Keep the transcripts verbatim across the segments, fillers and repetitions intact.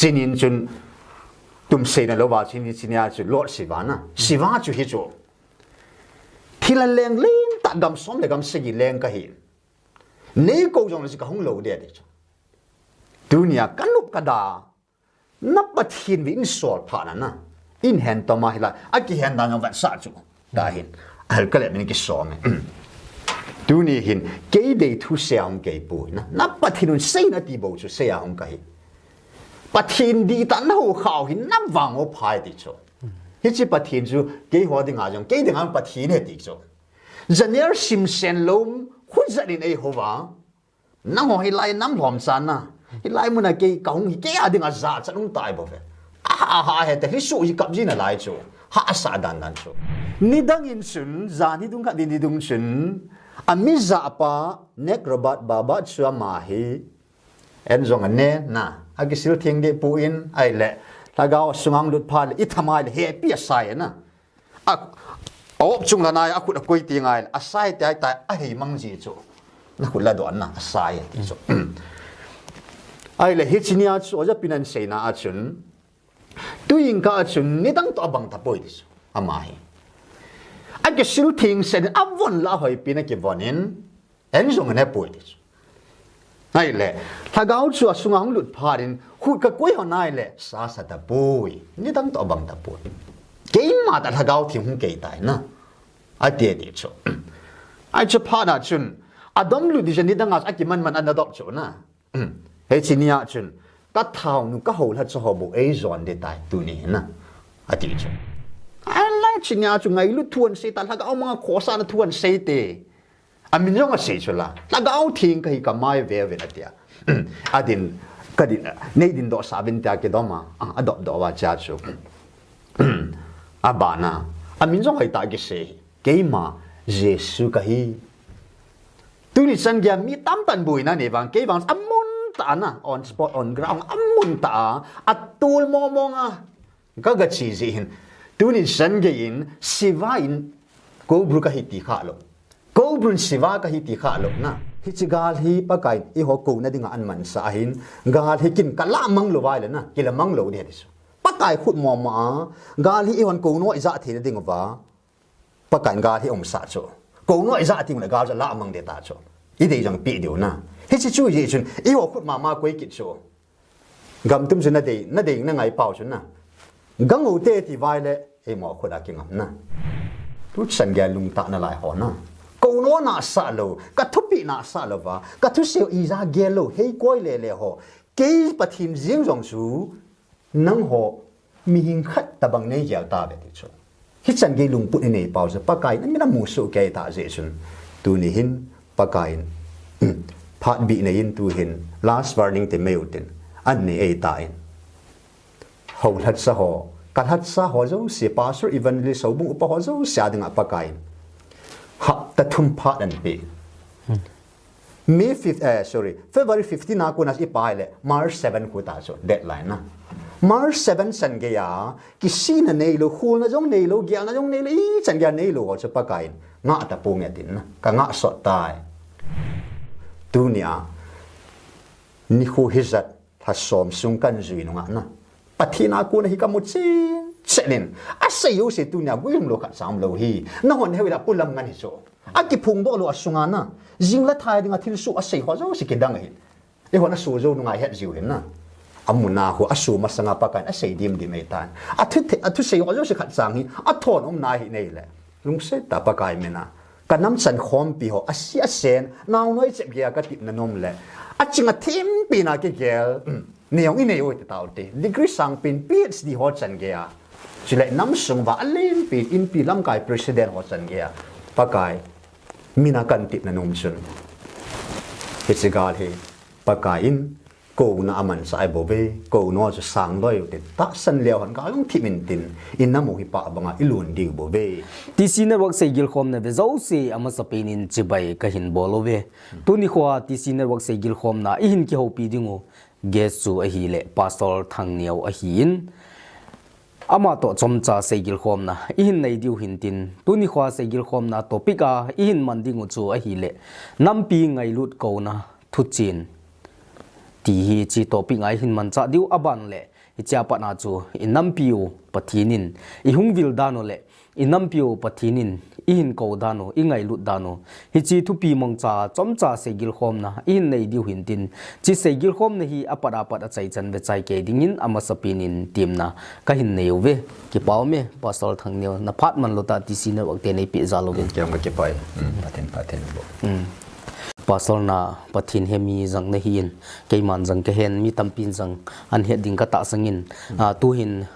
Tinin chun tumseina louva chun hiche nia chu Lord Shiva na. Shiva chu hichu. Thilha leng leng tah gam som le gam sagi leng kahi. Neikou jongle chu kahung lou ding ati chu. Tunia kanop kada. Na Pathen vin sol phat na na. Ihin toma hilai. Akihen dan jong vetsah chu. Tahin. Ahal kale min kisome. Tuni hin. Kei deithu seia hung kahipoi na. Na Pathen un seina ti bou chu seia hung kahi. Pathen dihtah na houkhah u hin na vang u phai ti chu. Hiche Pathen chu keiho dinga jong. Kei dinga Pathen ahi ti chu. Janel simsen lou. Khut jat in eihou va. Nangho hilai nam lhom chan na. Hilai muna kei kahung hi kei a dinga jachat hung tai bou ve. Aha, aha, hete, hisu hi kap jing nalai chu. Hahsa dan dan chu. Nidang in chun, jan hi dung khat ding nidang chun. Ami japa, Nek Robert Baba chu ama hi. Eijong ane, na. Akisil theng deh poi, ahile. Lhagao sunga lut phat le, ithamai le, hepi asai na. A, a op chung lhana a khut akoi ti ngai, asai te ai tai, ahei mang ji chu. Na khut la don na, asai ti chu. Ahile hiche nia chu, oja pin ahin seina a chun. Tuin ka a chun, nidang toh abang tapoi ti chu. Ama hi. Akisil theng sen, avon la hoipi na kivon in. Eijong anepoi ti chu. Ahile, lhagao chu asunga hung lut phat in, khut kakoi hon ahile, sasa tapoi. Nidang toh abang tapoi. Keima tah lhagao theng hung kei tai na. Ati ti chu. Ahi chu phat na chun, adom lut ding chu nidang a chu akiman man ana dop chu na. Hiche nia chun, ka thaonu ka houlhacha ho bou eijon ding tai tuni na. Ati chu. Ahile hiche nia chu ngailut thu ahin sei ta, lhagao manga khosahna thu ahin sei te. Amin jong asei chu la. Lhagao theng kahi kamai veve na tia. Adin, kadin, nei din doh sa vin tia kidom a. A, adop doh va cha chu. Abana. Amin jong hoi ta kisei. Keima, Jesu kahi. Tuni chan geiya mi tamtah in buina nei vang. Kei vang amun tah na. On spot, on ground. Amun tah a. Atul momong a. Ka, ka chi ji hin. Tuni chan geiyin Shiva in Koubru kahi ti kha lou. Koubru in Shiva kahi ti kha lou na. Hiche gal hi Pakai in eiho kouna dinga ahin mansah ahin. Gal hi kin kalah mang lou vai le na. Kila mang lou ding ti chu. Pakai khut mama a. Gal hi eihon kouna ija thei na ding uva. Pakai in gal hi umsah chu. Kouna ija thei le gal chu alah mang ding ta chu. Idei jong pi diu na. Hiche chu ji chun. Eiho khut mama koi kit chu. Gam tum chu nadei, nadei nangai pau chu na. Gangou te ti vai le, eimo khut a kingam na. Tu chan geiya lungtah nalai ho na. Kouna nasah lou, ka thupeh nasah lou va, ka thusei ija gel lou, hei koi le le ho. Kei Pathen jeng jong chu, nangho, mihing khat tabang nei gel tave ti chu. Hichan gei lungput inei pau chu Pakai in amin amu soh kei ta jeh chun. Tuni hin Pakai in phat bih nei in tu hin last warning ti mai u tin an nei ei ta in. Houlhacha ho, kalhacha ho jouse, pastor, evangelist, houbung upa ho jouse a dinga Pakai in hapta thum phat ahin pe. May fifth, eh, sorry, February fifteen a kona ipa le March seven khu ta chu deadline na. March seven chan geiya, kisihna neilou, khulna jong neilou, gelna jong neilou, ichan geiya neilou ho chu Pakai in ngah tapong e tin na. Ka ngah sot tai. Tunia, nikho hijat, lha som sung kahin jui nunga na. Pathen a kona hi kamu chen chen in. Asei jouse tunia guilhung lou khat cha umlou hi. Nahon heu ila pulam ngan hi chu. Akiphong doh lou asunga na. Jing le thai dinga thilsoh asei ho jouse kidang ahi. Eihon aso jou nunga het jiu hin na. Amuna khu aso masanga Pakai in asei dim dim ei tan. Athu, athusei ho jouse khat chang hi. Athon umna hi nei le. Lungset tah Pakai mina. Ka nam chan khompi ho, asi asen, naonoi chep geiya ka tipna nom le. Aching athempi na kigel, mm, nei jong inei u hite tao te. Degree sangpen, P H D ho chan geiya. Chule nam sung uva alenpen, inpi lamkai president ho chan geiya. Pakai, mina kahin tipna nom chun. Hiche gal hi, Pakai in, Kouna amanchah ahi bouve, kouna chu sang loi u tin, tahsan leu hon ka lungthim in tin, i nam u hi pah banga i lun diu bouve. T C Network seigilkhomna ve jouse amasapen in chibai kahin bol uve. Tuni khoa T C Network seigilkhomna i hin kihoupi ding u guest chu ahile Pastor Thangneo ahin. Ama toh chomcha seigilkhomna i hin nei diu hin tin, tuni khoa seigilkhomna topic a i hin man ding u chu ahile, nampi ngailut kouna thuchen. Ti hi chi topic a i hin manchah diu aban le, Hichea pat a chu i nampiu Pathen in i hung vil dan u le i nampiu Pathen in i hin kou dan u, i ngailut dan u, hiche thupi mangcha chomcha seigilkhomna i hin nei diu hintin, hiche seigilkhomna hi apat apat a chai chan ve chai kei dingin amasapen in temna ka hin nei uve. Kipah ume, Pastor Thangneo, na phat man lou ta T C Network te nei peh jal uvin. Kei jong ka kipah e. Pathen, Pathen bo. Pastor na Pathen he mi jang na hin, keiman jang ka hen, mi tampin jang an het ding ka tahsan in, a, tuhin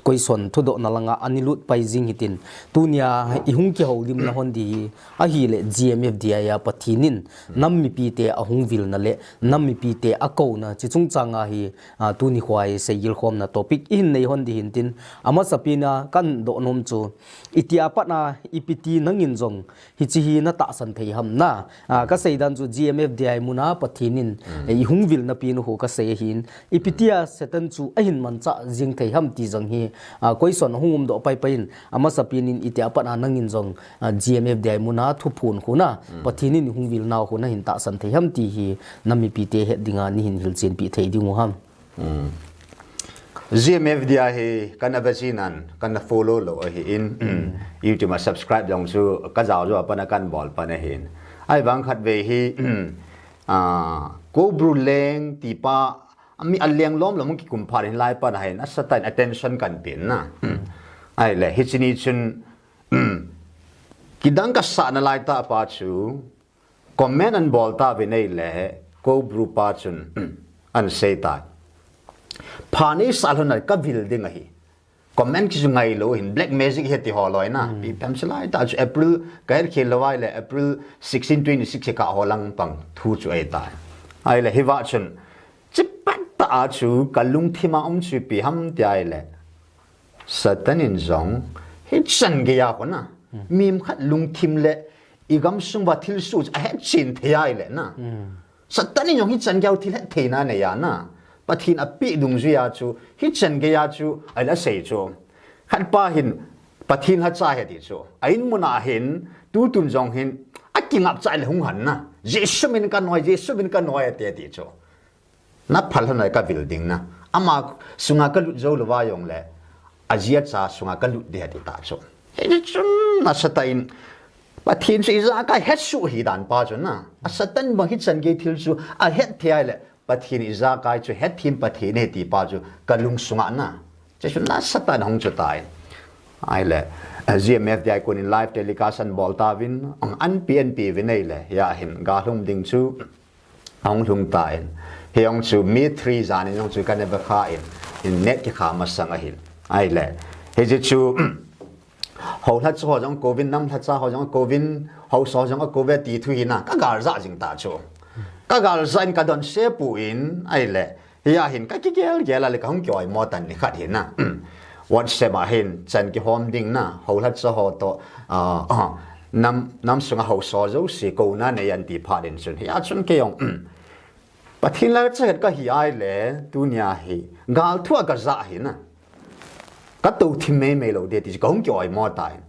koison thudohna langa ani lut pai jing hitin, tunia i hung kihoulimna hon di hi, ahile G M F D I a Pathen in nam mipite a hung vilna le nam mipite a kouna, hiche chungchang a hi, a, tuni khoi seigilkhomna topic i hin nei hon di hintin, amasapen a kan doh nom chu, itia pat a ipi ti nangin jong hiche hi na tahsan thei ham na. A, ka sei dan chu G M F D I mun a Pathen in, eh, i hung vilna pen u ho ka sei ahin. Ipi tia Satan chu ahin manchah jing thei ham ti jong hi, a, koison hung um doh pai pai in, amasapen in itia pat a nangin jong, a, G M F D I mun a thuphon khu na, Pathen in i hung vilna khu na hin tahsan thei ham ti hi nam mipite het dinga nei hin hilchenpi thei ding u ham. G M F D I hi kana ve jin, kana follow lou ahin, YouTube a subscribe jong chu ka jao jou a pat a kan bol pan ahin. Ahivang khat ve hi, a, Koubru leng ti pa, a mi a leng lom lom kikum phat hin lai pat a hin, a Satan attention kan pen na. Ahile, hiche ni chun, kidang ka sah na lai tah pa chu, comment an bol ta ve nei le, Koubru pa chun, an sei ta. Pha nei sah lhon a ka vil ding ahi. Comment kisu ngai lou hin, black magic he ti ho loi na. Ipi ham sei lai ta chu April, ka het khel lou vai le, April sixteen twenty-six ka ho lang pang thu chu ahi ta. Ahile, hiva chun, chipat ta a chu, ka lungthim a um chu ipi ham ti ahile. Satan in jong, hichan gei a kona. Mim khat lungthim le, i gamsung uva thilsoh chu ahet chen thei ahile na. Satan in jong hichan gei a thil het theina nei a na. Pathen a peh dungjui a chu, hichan gei a chu, ahile asei chu. Khat pa hin, Pathen lhacha ahi ti chu. A in mun a hin, tutun jong hin, akingap chai le hung han na. Jesu min ka noi, Jesu min ka noi ati ti chu. Na phal lhon a ka vil ding na. Ama sunga ka lut jou lou va jong le. A jia cha sunga ka lut ding ati ta chu. Hichun na Satan in. Pathen chu ijakai hesoh hi dan pa chu na. A Satan bang hichan gei thil chu ahet thei ahile. Pathen ijakai chu hethem Pathen ahi ti pa chu ka lung sunga na. Hichun na Satan hung chu tai. Ahile. G M F D I kun in live telecast an bol ta vin. An pe an pe vin ahile. Hia hin ga lhung ding chu. Ahung lhung ta in. Hijong chu May three jan in jong chu ka neba kha in, in net kikha masang ahin. Ahile. Hiche chu, hou lhacha ho jong kouvin, nam lhacha ho jong kouvin, haosa ho jong kouvin ti thu hi na, ka gal ja jing ta chu. Ka gal ja in ka don se pu in, ahile. Hia hin ka kigel gel a le ka hung ki oimo tan ni khat hin na. WhatsApp a hin chan kihom ding na, hou lhacha ho to, ah, ah, nam, nam sunga haosa jouse kouna nei an ti phat in chun. Hia chun kei jong, Pathen lhacha het ka hi ahile, tunia hi, gal thu a ka ja hi na. Ka tou thim mei mei lou ding ti chu ka hung ki oimo ta in.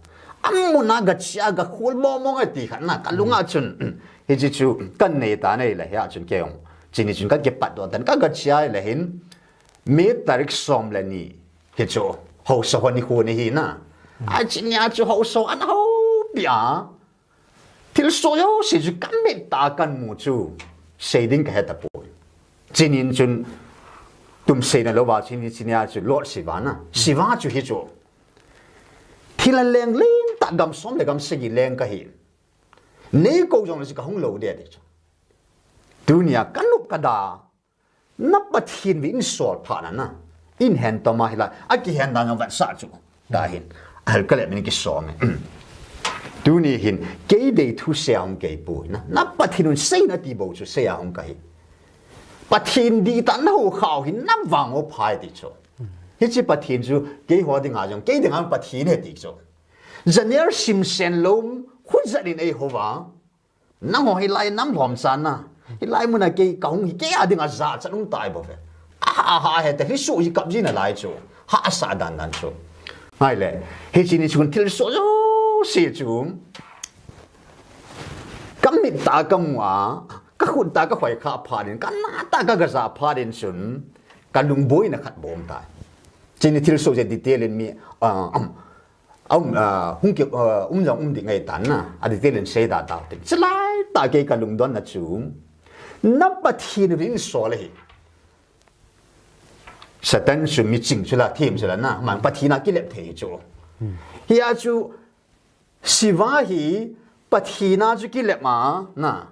Amun a ga chia ga khol mong mong a ti khat na, ka lunga chun, hiche chu, kan nei ta nei le, hia chun kei jong. Chini chun ka kipat doh tan, ka ga chia le hin, May tarik som le ni, Hichu, haosa ho nikho ni hi na. Ahin hiche nia chu haosa ho ana houpi a. Thilsoh jouse chu ka mit a ka mu chu. Sei ding ka he tapoi. Chinin chun tum seina louva chini hiche nia chu Lord Shiva na. Shiva chu hichu. Thil a leng lentah gam som le gam sagi leng ka hi. Nei kou jong le chu ka hung lou ding ahi chu. Tunia ka nop ka da. Na Pathen vin sol phat na na. In hen toma hilai. A kihen dan jong vetsah chu. Tahin. Ahal ka le min kisong e. Tuni hin. Kei dei thu sei a hung kei poi na. Na Pathen un seina ti bou chu sei a hung ka hi. Pathen dihtah na hou khah u hin na vang u phai ti chu. Hiche Pathen chu kei ho dinga jong. Kei dinga Pathen ahi ti chu. Janer sim sen lou. Khut jat in ei hou va. Nangho hilai nam lhom chan na. Hilai muna kei ka hung hi kei a dinga jachat um tai bou ve. Aha, aha, hete hi su hi kap ji nalai chu. Hahsa dan dan chu. Ahile, hiche ni chun thilsoh jouse chu. Ka mit a ka mu a, ka khut a ka hoi khah phat in, ka na a ka ga ja phat in chun. Ka lungboina khat bou um tai. Chini thilsoh jeh detail in mi, ah, um, um, ah, hung ki, ah, um jong um ding ahi tan na. A detail in sei da tau te. Chulai tah kei ka lungdonna chu, na Pathen uvin sol ahi. Satan chu miching chu la, thim chu la na, man Pathen a kilep thei chu. Hia chu, Shiva hi Pathen a chu kilep ma, na.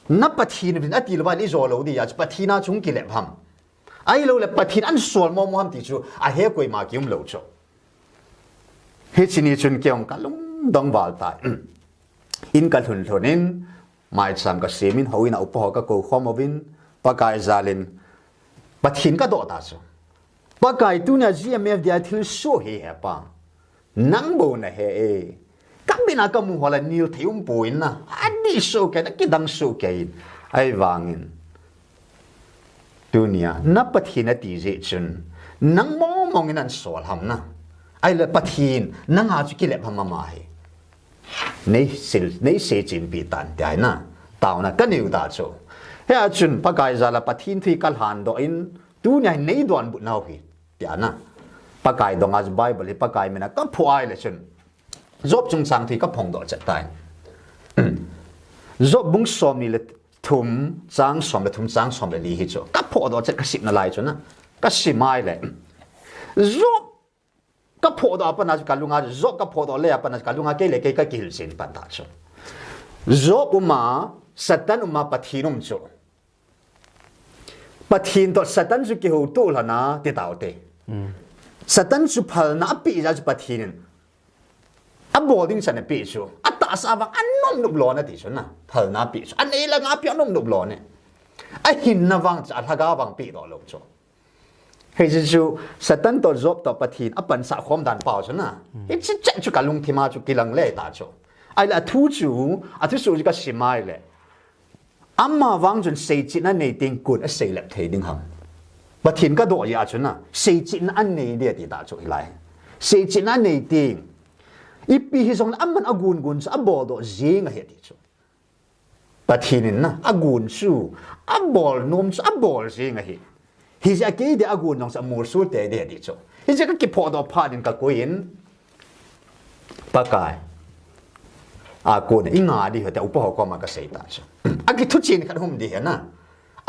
Na Pathen uvin ati lou va le i jo lou dia chu Pathen a chu hung kilep ham. Ahilou le Pathen ahin sol mo mo ham ti chu ahe koima kium lou chu. Hiche ni chun kei jong ka lungdong val tai. In ka lhun lhun in, maicham ka sem in, houin a upa ho ka kou khom uvin, Pakai jal in, Pathen ka doh ta chu. Pakai, tunia G M F D I thilsoh hi he pa. Nang bou na he e. Ka min a ka mu ho la nil thei um poi na. Adih soh kei, na kidang soh kei in. Ahivangin, tunia na Pathen ati jeh chun, nang mong mong in ahin sol ham na. Ahile Pathen, nang a chu kilep ham ama hi. Nei sil, nei sei chin pi tan tia na. Taona ka neiu ta chu. Hia chun Pakai jal a Pathen thu hi ka lhan doh in, tunia hi nei donbut nau hi, tia na. Pakai dong a chu Bible hi Pakai min a ka phoh ahile chun, Job chungchang thu hi ka phong doh chet tai. Job bung som ni le thum, chang som le thum, chang som le li hi chu ka phoh doh chet ka sim nalai chu na. Ka sim ahile, Job ka phoh doh a pat na chu ka lung a, Job ka phoh doh le a pat na chu ka lung a kei le kei ka kihil chen pan ta chu. Job um a, Satan um a, Pathen um chu. Pathen toh Satan chu kihoutoh lhon a ti tau te. Satan chu phalna apeh jeh chu Pathen in abol ding chan apeh chu. Atahsa vang anom nop lou na ti chu na. Phalna apeh chu. Anei lang a apeh anom nop lou ne. Ahinna vang chu alhagao vang peh doh lou chu. Hiche chu Satan toh Job toh Pathen apansah khom dan pau chu na. Hiche chet chu ka lungthim a chu kilang le ta chu. Ahile athu chu, athusoh chu ka sim ahile, ama vang chun seichetna anei teng kon aseilep thei ding ham. Pathen ka doh jeh a chu na, seichetna anei ding ati ta chu hilai. Seichetna anei teng, ipi hijongle aman agon gon chu abol doh jeng ahi ati chu. Pathen in na, agon chu, abol nom chu, abol jeng ahi. Hijeh a kei dia agon jong chu amolso tei ding ati chu. Hijeh a ka kiphoh doh phat in ka koi in, Pakai, a kon a i nga ding ahi tia upa ho koma ka sei ta chu. Akithu chen khat hung um ding ahi na.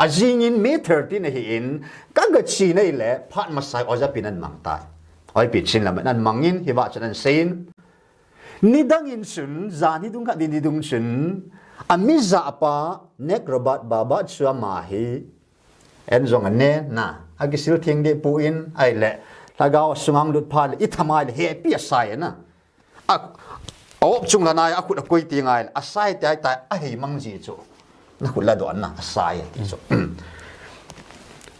Ajing in May thirteen ahi in, ka ga che in ahile, phat masa hi Oja pin ahin mang tai. Oja pin chin lam ahin mang in, hiva chun ahin sei in, nidang in chun, jan hi dung khat ding nidang chun, amijah pa, Nek Robert Baba chu ama hi, en jong ane na, akisil theng deh poi in, ahile, lhagao sunga hung lut phat le, i tham ahile, hepi asai na. A, a op chung lhon a, akhut akoi teng ahile, asai tei tai, ahei mang ji chu. Na khut la doh na, asai ti chu.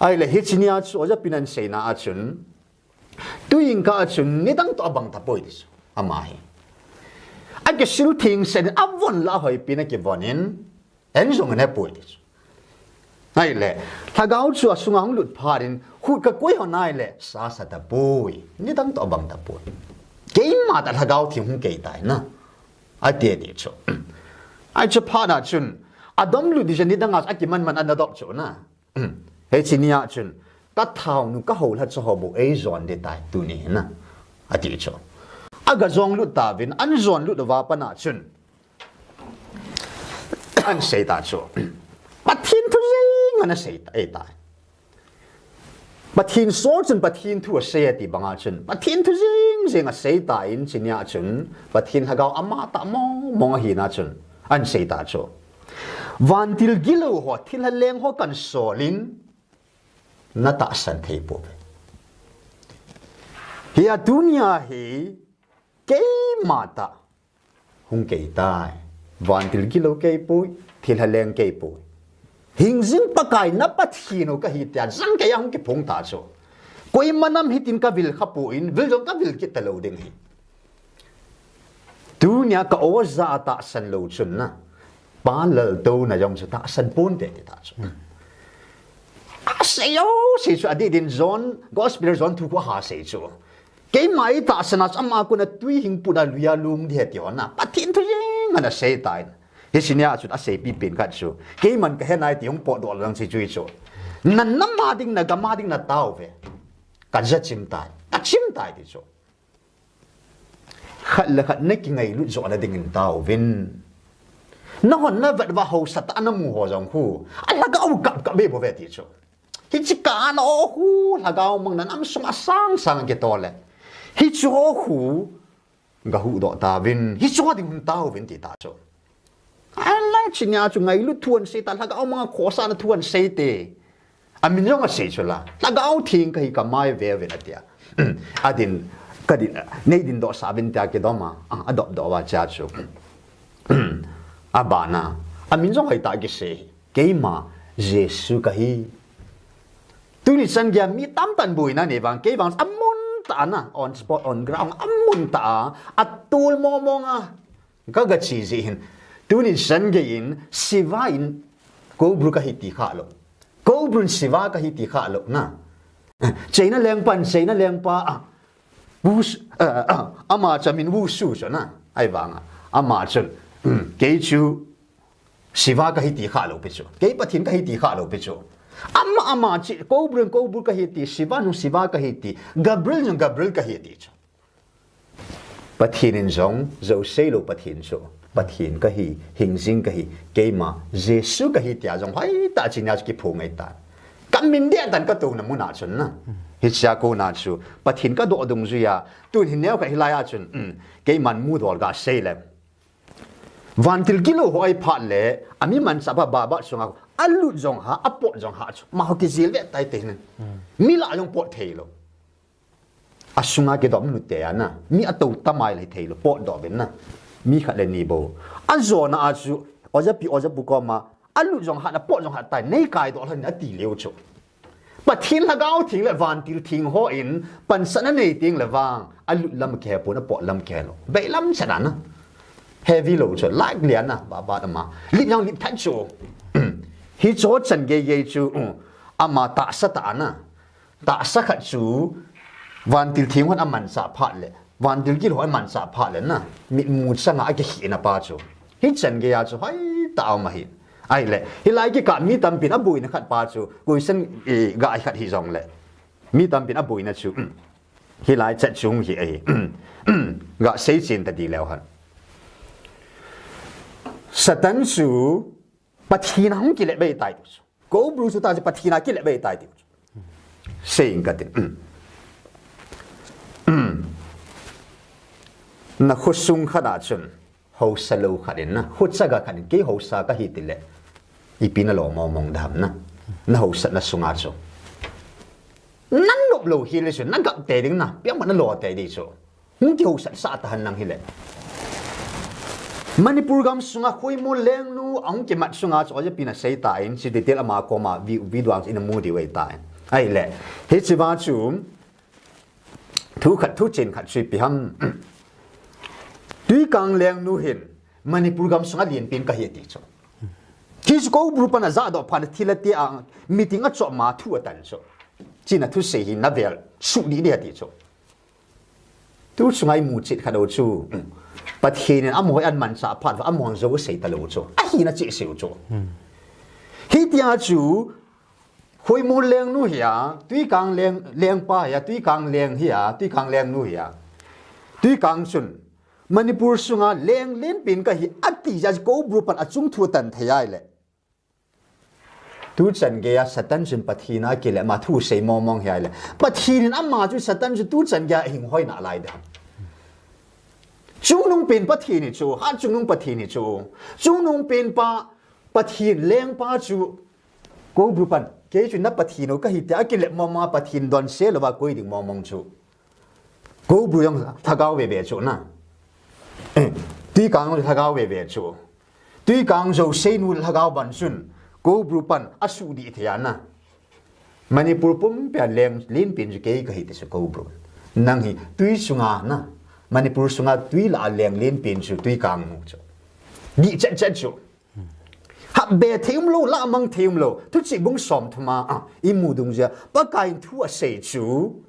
Ahile, hiche nia chu, Oja pin ahin seina a chun, Tuin ka a chun nidang toh abang tapoi ti chu. Ama hi. Akisil theng sen in avon la hoipi na kivon in. En jong ane poi ti chu. Ahile, lhagao chu asunga hung lut phat in, khut kakoi hon ahile, sa sa tapoi. Nidang toh abang tapoi. Keima tah lhagao theng hung kei tai na. Ati ti chu. Ahi chu phat na chun, adom lut di chu nidang a chu akiman man ana dop chu na. Hiche nia chun, ka thaonu ka houlha chu ho bou eijon ding tai tuni na, ati chu. Aga jong lut tauvin, ahin jon lut uva pat na chun, ahin sei ta chu. Pathen thu jeng ana sei ta, ei tai. Pathen sol chun Pathen thu asei ati banga chun, Pathen thu jeng jeng asei tan, hiche nia chun, Pathen lhagao ama tah mong mong ahina chun, ahin sei ta chu. Vantil gilou ho, thilha leng ho kahin sol in, na tahsan thei pouve. Hia tunia hi keima tah hung kei tai. Vantil gilou kei poi, thilha leng kei poi. Hingjing Pakai na Pathen u kahi tia, jangkei a hung kiphong ta chu. Koima nam hitin kavil kha poi, vil jong kavil kit talou ding ahi. Tunia ka oja tahsan lou chun na. Pa Laltouna jong chu tahsan ponte ti ta chu. Asei o, sei chu adih din John, Gospel John thu khu aha sei chu. Keima eitahsan a chu ama kona tui hing put a luia lung ding ahi ti ho na. Pathen thu jeng ana sei tan. Hiche nia chun aseipi pen khat chu. Keiman kahe nai ti hung potdoh lang sei chu hi chu. Na nam a ding, na gam a ding na tao ve. Ka ja chim tai, ka chim tai ti chu. Khat le khat na kingailut jo na dingin tao vin. Na hon na vet va ho sat a na mu ho jong khu. A lhagao kap kap be bo ve ti chu. Hichi ka na o khu lhagao mang na nam sung a sang sang ke to le. Hichu ho khu. Ga hu do ta vin. Hichu ho ding hun tao vin ti ta chu. A lai chi nia chu ngailut thuan sei ta lhagao mang a khosa na thuan sei te. A min jong a sei chu la. Lhagao thing ka hi ka mai ve ve na tia. A din, ka din, nei din do sa vin tia ke do ma. A, a do do va cha chu. A ba na. A min jong hai ta ki sei. Keima Jesu ka hi. Tuni chan gei mi tam tan buina nei vang. Kei vang a mun ta na. On spot, on ground. A mun ta a. A tul mo mo nga. Ka ga chi ji hin. Tuni chan gei in. Siva in. Ko bru ka hi ti kha lo. Ko brun siva ka hi ti kha lo na. China lengpan, China lengpa a. Wus, uh, uh, ama cha min wusu cho na. Ai vanga. Ama chun. Um, kei chu siva ka hi ti kha lo pi chu. Kei Pathin ka hi ti kha lo pi chu. Ama, ama chi, ko brun, ko bru ka hi ti, siva nu siva ka hi ti, Gabriel nu Gabriel ka hi ti chu. Pathin in jong, jo sei lo Pathin chu. Pathin ka hi, hing jing ka hi, keima, Jesu ka hi tia jong, hai ta chi nia chu ki phu ngai ta. Ka min de tan ka tu na mu na chun na. Hi cha ko na chu, Pathin ka do dung ju ya, tun hin neo ka hi lai a chun, um, keiman mu dol ga sei le. Vantil kilo ho ai phat le, a mi man sa ba ba ba sunga, a lut jong ha, a pot jong ha chu, ma ho ki jil ve tai te hin. Mi la jong pot thei lo. A sunga kidom nu te a na. Mi a to tamai le thei lo pot do ben na. Mi khat le ni bo. A jo na a chu oja pi oja pu ko ma. A lu jong hat na pot jong hat tai nei kai do hlan a ti leu chu. Pathin lhagao thing le vantil thing ho in pan sa na nei ting le vang. A lu lam ke pun a pot lam ke lo. Bei lam cha na. Heavy lo chu like lian na ba ba ma. Lip jong lip than chu. Hi cho chan ge ye chu. Ama ta sa ta na. Tahsa khat chu vantil thing hon a mansa phat le, vantil kil ho a mansa phat le na, mitmu changa a kikhina pa chu. Hi chan gei a chu hoi ta um ahi. Ai le, hi lai kikah mi tampin a buina khat pa chu, question, eh, ga ai khat hi jong le. Mi tampin a buina chu, um, hi lai chat chung hi ahi. Um, um, ga sei chin ta di leu han. Satan chu Pathin a hung kile bei tai chu. Ko bru chu ta chu Pathin a kile bei tai ti. Sei ing ka tin. Na khosung khat a chun hausa lo khat in na. Khosa ga khat in kei hausa ka hi ti le. Ipi na lo mong mong dam na. Na hausa na sunga chu. Nan lop lo hi le chu na gap te ding na. Piang ma na lo te di chu. Hung kihousat sah ta han nang hile. Manipur gam sunga Khoimo lengnu ahung kimat sunga chu oja pina sei ta in, si detail ama koma vi, video ang ina mu diu ei ta in. Ahile, hichiva chu thu khat thu chen khat chu ipi ham. Tuikang lengnu hin Manipur gam sunga lienpen ka hi ti chu. Hi chu Koubru pan a jahdoh phat a thil a ti a meeting a chop ma thu a tan chu. China thusei hi na vel suh di di a ti chu. Tu chunga i mu chet khat u chu, Pathen in amaho hi an manchah phat uva, amaho jou sei talou chu. Ahina cheh sei u chu. Hitia chu, Khoimo lengnu hi a, Tuikang leng, lengpa hi a, Tuikang leng hi a, Tuikang lengnu hi a. Tuikang chun, Manipur sunga leng lenpen ka hi ati jeh a chu Koubru pan a chung thu atan thei ahile. Tuchan geiya Satan chun Pathen a kile ma thu sei mong mong hi ahile. Pathen in ama chu Satan chu tuchan geiya hing hoi nalai ding. Chungnung pen Pathen hi chu, hat chungnung Pathen hi chu. Chungnung pen pa, Pathen lengpa chu, Koubru pan, kei chu na Pathen u ka hi tia kile mong mong a Pathen donse louva koi ding mong mong chu. Koubru jong lhagao veve chu na. Eh, Tuikang jong lhagao veve chu. Tuikang jou seinu lhagao ban chun. Koubru pan a suh dih thei a na. Manipur pumpia leng lenpen chu kei ka hi ti chu Koubru. Nang hi tui sunga na. Manipur sunga tui lah a leng lenpen chu Tuikang nu chu. Dih chet chet chu. Hap be thei um lou, lah mang thei um lou. Thuchih bung som thum a, a, i mu dungjuia. Pakaiyin thu a sei chu.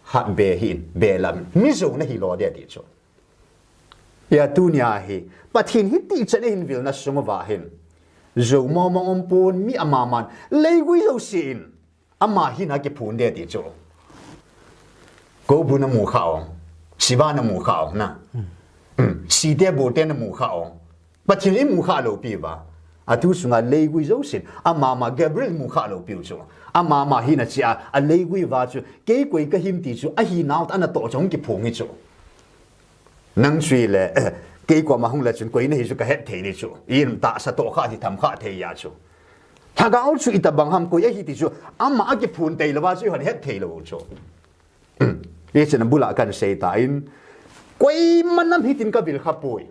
Hat be hih in, be lam in, mi jouna hi lo ding ati chu. Hia tunia hi, Pathen hiti chan a hin vilna sung uva hin. Jou mong mong um pon, mi amaman leigui jousen ama hina kiphun ding ti chu. Koubru na mu kha ong, Shiva na mu kha ong na. Hmm. Site bote na mu kha ong. Pathen i mu kha lou pi uva. Atu sunga leigui jousen, amama Gabriel mu kha lou piu chu. Amama hina chia, aleigui uva chu, kei koi kahim ti chu, ahinau tah a natoh chu hung kiphong hi chu. Nang chu ile, eh, kei koma hung le chun koi nahi chu kahet thei ding chu. Itahsa toh kha ti tham kha thei a chu. Lhagao chu itobang ham koi ahi ti chu, ama akiphun tei louva chu ihon het thei lou chu. Hichun abula kahin sei tan, koiman nam hitin kavil kha poi.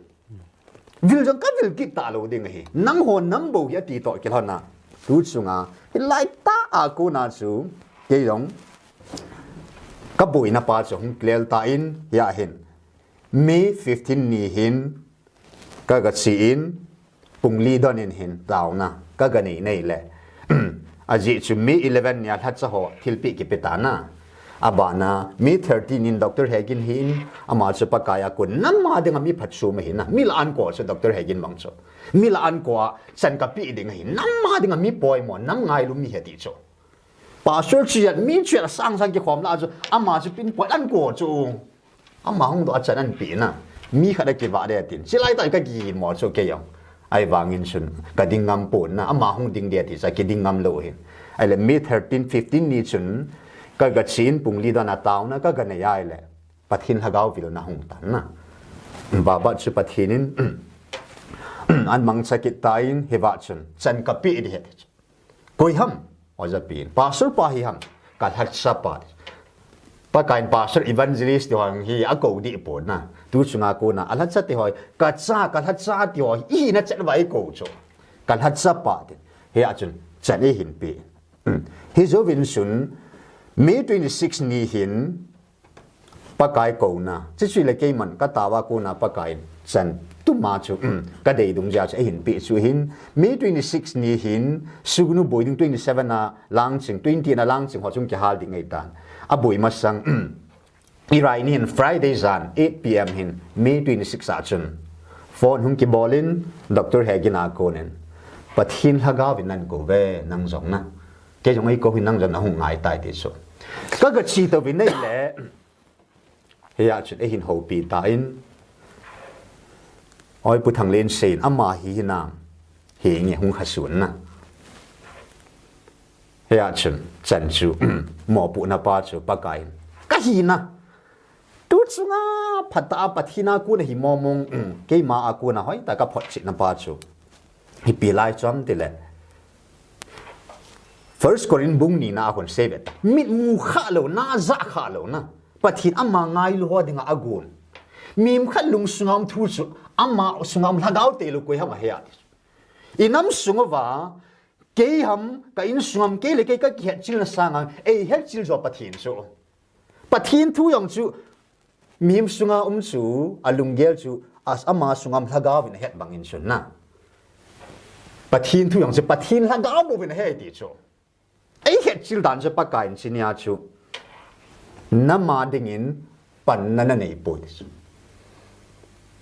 Vil jong kavil kit talou ding ahi. Nangho nam bou hi ati toh kilhon a. Tu chunga, hilai tah a kona chu, kei jong, kaboina pa chu hung clear tan, hia hin. May fifteen ni hin, ka, kache in, pung li don in hin taona, ka, kanei nei le. Ajeh chu May eleven nia lhacha ho thilpeh kipe tan a. Abana, May thirteen in Doctor Hegin hin, ama chu Pakai a kon, nam a dinga mi phatchom ahi na. Mi lah a kon chu Doctor Hegin bang chu. Mi lah a kon a, chan kapeh ding ahi. Nam a dinga mi poimo, nam ngailu mi ahi ti chu. Pastor chujat, mi chujat sang sang kikhom lah a chu, ama chu pinpoi lah a kon chu. Ama hung doh a chan ahin pe na. Mi khat a kivah ding atin. Chilai tah a kagimo chu kei jong. Ahivangin chun, kading ngam pon na. Ama hung ding ding ati chu, kiding ngam lou hin. Ahile, May thirteen, fifteen ni chun, ka, kache in pung li don a taona, ka, kanei ahile. Pathen lhagao vilna hung tan na. Vava chu Pathen in, ahin mangcha kit tan, hiva chun, chan kapeh ding ahi ti chu. Koi ham, oja pi in. Pastor pa hi ham, ka lhacha pa. Pakaiyin pastor evangelist ti ho hi akou deh pon na. Tu chunga kona, alhacha ti ho, kacha, ka lhacha ti ho, ihina chet uva eikou chu. Ka lhacha pa ti. Hia chun, chan eihin pe. Hmm. Hijouvin chun, May twenty-six ni hin, Pakai kouna. Chuche chu le keiman kataova kona Pakaiyin chan tuma chu, um, kadei dungjuia chu eihin pe chu hin, May twenty-six ni hin, Sugnu boi ding twenty-seven a lang ching, twenty a lang ching ho chung kihal ding ahi tan. Aboi masang, um, irai ni hin Friday jan, eight P M hin, May twenty-six a chun. Phone hung kibol in, Doctor Hegin a kon in. Pathen lhagao vin nahin kou ve, nang jong na. Kei jong eikou hin nang jong nahung ngai tai ti chu. Ka, kache tou vin nei le. Hia chun eihin houpi tan. Oi Pu Thanglen sei in ama hi hinam. Hinge hung kha sun na. Hia chun chan chu mopohna pa chu Pakaiyin. Kahina. Tu chunga phatah a Pathen a kon a hi mong mong, um, keima a kon a hoitah a kaphotchetna pa chu. Hipi lai chom ti le. First Corinth bung ni na a kon sei ve ta. Mit mu kha lou, na ja kha lou na. Pathen ama ngailu ho dinga agon. Mihem khat lung sunga um thu chu ama sunga um lhagao tei lou koi ham ahi a. I nam sung uva, kei ham, ka insung ham, kei le kei ka kihetchilna sanga, eihetchil jo Pathen chu. Pathen thu jong chu, mihem sunga um chu, alunggel chu, as ama sunga um lhagao vin ahet bangin chun na. Pathen thu jong chu, Pathen lhagao bou vin ahe ti chu. Eihetchil dan chu Pakaiyin chunia chu. Nam a dingin panna nanei poi ti chu.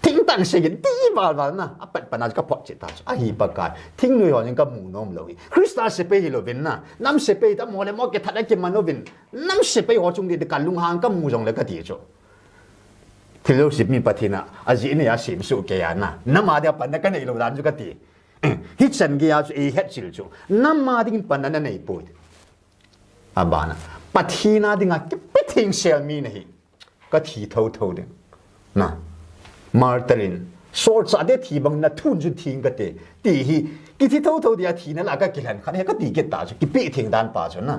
Thingtang seigin ti val val na, apat pan a chu kaphotchet ta chu. Ahi Pakai. Thingnoi ho jong kamu nom lou hi. Christa sepai hilou vin na. Nam sepai ta mo le mo kithat a kiman uvin. Nam sepai ho chung ding kalunghang kamu jong le kati chu. Thil jouse mi Pathen a, ajeh nei a semsuh kei a na. Nam a dia panna kanei lou dan chu kati. Hichan gei a chu eihetchil chu. Nam a dingin panna nanei poi. Abana. Pathen a dinga kipe thengsel mi nahi. Kathi thotho ding. Na. Martyr in. Solchah te thi bang na thun chun thing kate. Ti hi. Kithi thotho dia thina lah a kakilhen khat hi kati kit ta chu. Kipe theng dan pa chu na.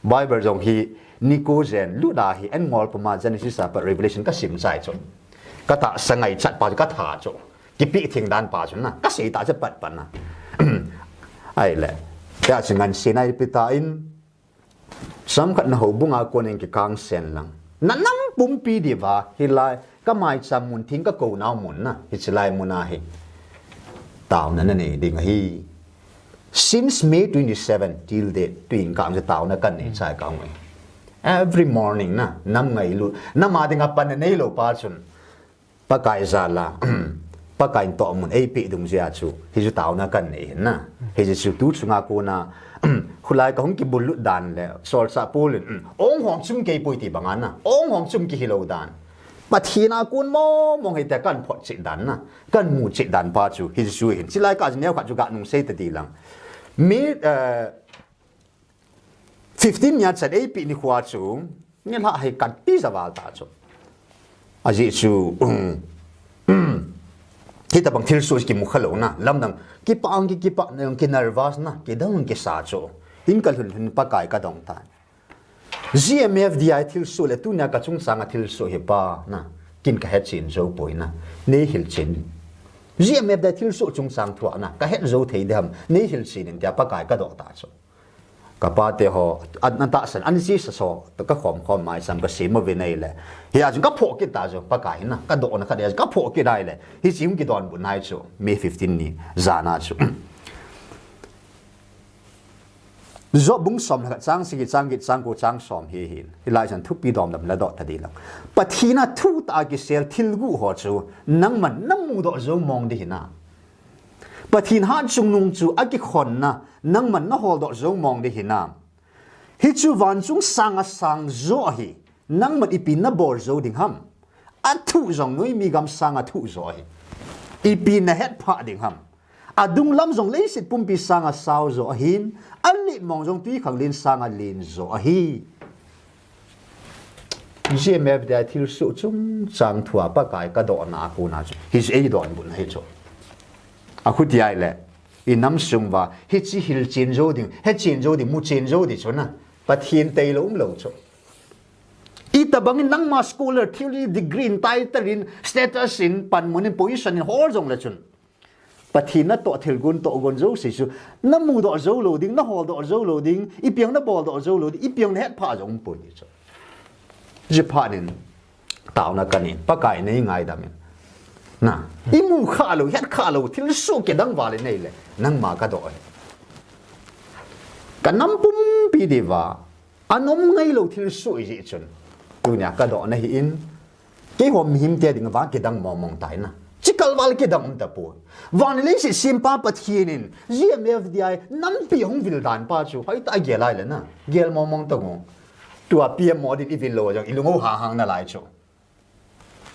Bible jong hi. Nico jen. Luda hi. En ngol puma Genesis a pat Revelation kasim chai chu. Katahsa ngaichat pa chu. Katha chu. Kipe theng dan pa chu na. Kasei ta chu pat pan na. Ahile. Tia chu ngan sei nai pi tan. Chomkhat na houbung a konin kikang sen lang. Na nam pumpi diuva, hilai, kamaicham mun thing kakou nau mun na, hichelai mun a hi. Taona nanei ding ahi. Since May twenty-seven till date, tuin kang chu taona kanei chai kang e. Every morning na, nam ngailu, nam a dinga panna neilou pa chun. Pakai jal a, Pakai in tohmun eipeh dungjuia chu, hichu taona kanei hin na. Hichu tu chunga kona, khulai kahung kibullut dan le, solchah Paul in, ong hom chum keipoi ti banga na, ong hom chum kihilou dan. Pathen a kon mong mong hite kahin photchet dan na, kahin muchet dan pa chu, hichu hin. Chulai kah chu neokhat chu ganung sei tadi lang. Mi, eh, fifteen nia chan eipeh nikhoa chu, nilhah hi kanti javal ta chu. Ajeh chu, um, um, hitobang thilsoh kimu khalou na, lamdang, kipah ang ki, kipah na, ki nervous na, kidang kisa chu. In kalhun lhun Pakai kadong tan. G M F D I thilsoh le tunia kachungchanga thilsoh hi pa na, ken kahetchen jou poi na, neihilchen. G M F D I thilsoh chungchang thua na, kahet jou thei dem, neihilchen in tia Pakai kadoh ta chu. Kapa te ho, an, an tahsan, an jisa so, kakhom khom mai sam kasem uvin ahile. Hia chun kaphoh kit ta chu, Pakai na, kadohna khat hia chun kaphoh kit ahile. Hiche hung kidonbut nai chu, May fifteen ni, jana chu. Job bung som le khat chang sagi, chang get, chang ko, chang som hi hin. Hilai chan thupi domdom ladoh tadi lang. Pathen a thutah a kisel thilguh ho chu, nangman namudoh jou mong ding hinam. Pathen hatchungnung chu akikhonna, nangman naholdoh jou mong ding hinam. Hichu vanchung sanga sang jo ahi, nangman ipi nabol jou ding ham. Athuh jong noimi gam sanga thuh jo ahi. Ipi nahet phah ding ham. Adunglam jong leiset pumpi sanga sao jo ahin, aletmong jong twikhanglen sanga len jo ahi. G M F D I thilsoh chungchang thua Pakai kadohna a kona chu. Hiche eidonbutna hi chu. Akhuti ahile, inam sung uva, hiche hilchen jou ding, hetchen jou ding, muchen jou ding chu na. Pathen tailou umlou chu. Itobang in nangma scholar, theology degree in, title in, status in, panmun in, position in, hol jongle chun. Pathen natoh thilgon tohgon jouse chu, namudoh jou lou ding, naholdoh jou lou ding, ipi jong naboldoh jou lou ding, ipi jong nahet phah jong umpoi chu. Hiche phat in, taona kanei, Pakai neingaidamin. Na, imu khalou, het khalou, thilsoh kidang val inei le, nangma kadoh e. Kanam pumpi diuva, anom ngailou thilsoh ijeh chun. Tunia kadohna hi in, keiho mihem te dinga kidang mong mong tai na. Chikal val kidang um tapoi. Van leiset sempa Pathen in, G M F D I, nampi hung vil dan pa chu, hoitah a gel ahile na. Gel mong mong tang u. Tua P M Modi in ivil lou jong, ilung u hahang nalai chu.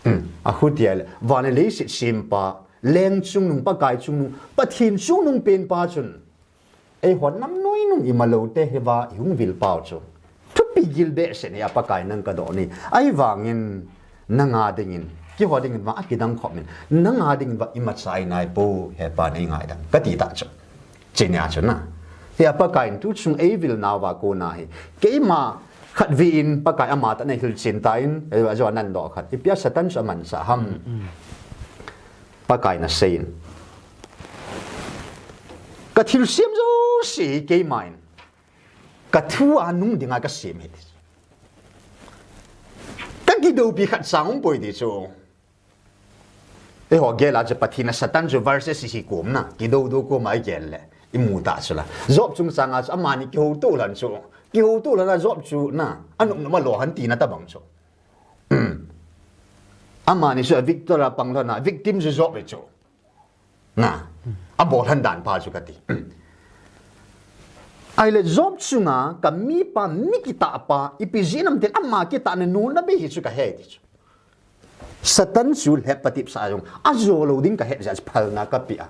Hmm. Akhuti ahile, van leiset sempa, leng chungnung, Pakai chungnung, Pathen chungnung penpa chun. Eiho nam noinung imalou te hiva ihung vil pau chu. Thupi gil behseh in a Pakai nang kadoh e. Ahivangin nanga dingin, keiho dingin vang akidang khop in, nanga dingin vang imacha inai poi, he Pa neingaidam. Kati ta chu. Chuti a chu na. Hia Pakai in tuchung eivil nauva kona hi. Keima khatvei in Pakai amatah in eihilchen tan, eh, ajo anan doh khat. Ipi a Satan chu amanchah ham. Mm. Pakai in asei in. Kathilsem jouse hi keiman. Kathu a nung dinga kasem ahi. Kakidoupi khat sang umpoi ti chu. Eiho gel a chu Pathen a Satan chu versus hi kom na. Kidou dou kom a igel le. Imu ta chu la. Job chungchang a chu amani kihouto lhon chu. Kihouto lhon a Job chu na. Anop nop a lou lhon tina tabang chu. Amani chu a victor a pang lhon a victim chu Job ahi chu. Na, abol lhon dan pa chu kati. Ahile Job chunga kamipa mi kitah pa, ipi jeh ham itile ama kitahna nuna bei hi chu kahe ti chu. Satan chu lhep patepsah jong, ajo lou ding kahet jeh a chu phalna kapeh a.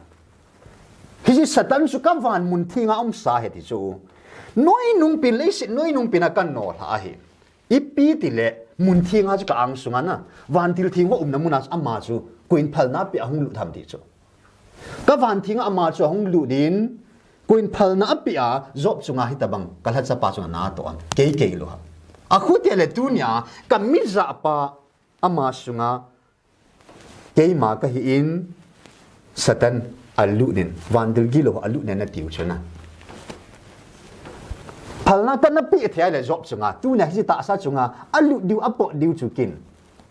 Hiche Satan chu kavan mun thenga umsa ahi ti chu. Noinung pen leiset, noinung pen a kanolha ahi. Ipi tile, mun thenga chu ka angsunga na, vantil theng ho umna muna chu ama chu, koin phalna apeh a hung lut ham ti chu. Kavan thenga ama chu ahung lut in, koin phalna apeh a, Job chunga hitabang, kalhachapa chunga natoh am, kei kei lou ham. Akhuti le tunia, kamijahpa ama sunga, Keima kahi in, Satan alut in, vantil gilou alut in atiu chu na. Phalna kana peh thei le Job chunga, tunia hiche tahsa chunga, alut diu, apot diu chu ken.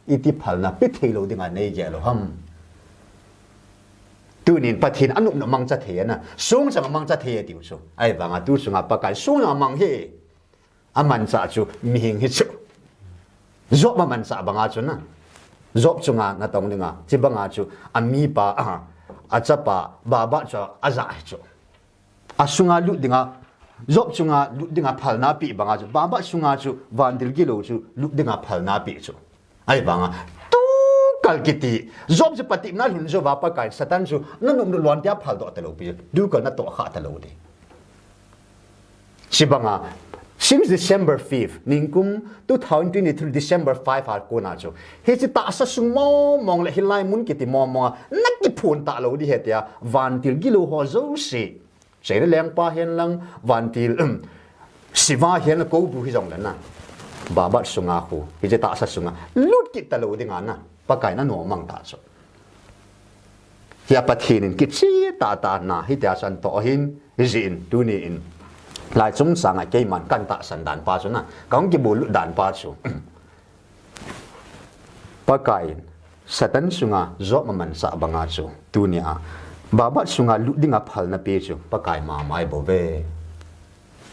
Iti phalna pe thei lou dinga neigel u ham. Tunin Pathen anop nop mangcha thei ana, song chang mangcha thei atiu chu. Ahivanga tu chunga Pakai song chang mang hi. Amanchah chu, mihing hi chu. Job amanchah banga chu na. Job chunga natong dinga, chibanga chu, amipa, a, achapa, Baba chu, aja hi chu. Asunga lut dinga, Job chunga lut dinga phalna pi banga chu, Baba sunga chu, vantil gilou chu, lut dinga phalna pi chu. Ahivanga, tukal kiti, Job chu patepna lhun jouva Pakai, Satan chu, nanop nu luan tia phaldoh talou pi, tukal natoh kha talou di. Chibanga, since December fifth, ningkum two thousand twenty-three December five a kona chu. Hichi tahsa sung mong mong le hilai mun kiti mong mong a, nakiphun talou di hetia, vantil gilou ho jouse. China lengpa hen lang, vantil, um, Shiva hen lang kou bu hi jong le na. Baba sunga khu, hichi tahsa sunga, lut kit talou dinga na, Pakai nanom mang ta chu. Hia Pathen in kichi tata na, hitia san to hin, hijin, tuni in. Lai chungchang a keiman kan tahsan dan pa chu na, kan kibol dan pa chu. Pakai in, Satan sunga Job amansa banga chu, tuni a. Baba sunga lut dinga phalna pi chu, Pakai mama ahi bou ve.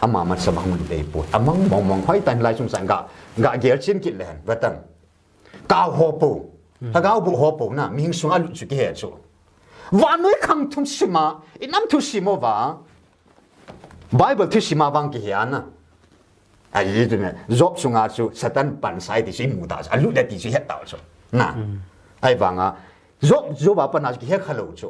Ama masa bang mun dei po. Amang mong mong hoi tan lai chungchang ga, ga gel chin kit le hen, vatan. Ka ho po. Lhagao bu ho po na, mihing sunga lut chu kihe chu. Vannoi khang thum sima, inam thu simo va. Bible thu sima vang kihe na. Ahi tu ne, Job sunga chu Satan pansai ti chu imu ta, alut da ti chu het ta chu. Na. Ahivanga, Job, Job a pana chu kihe khalou chu.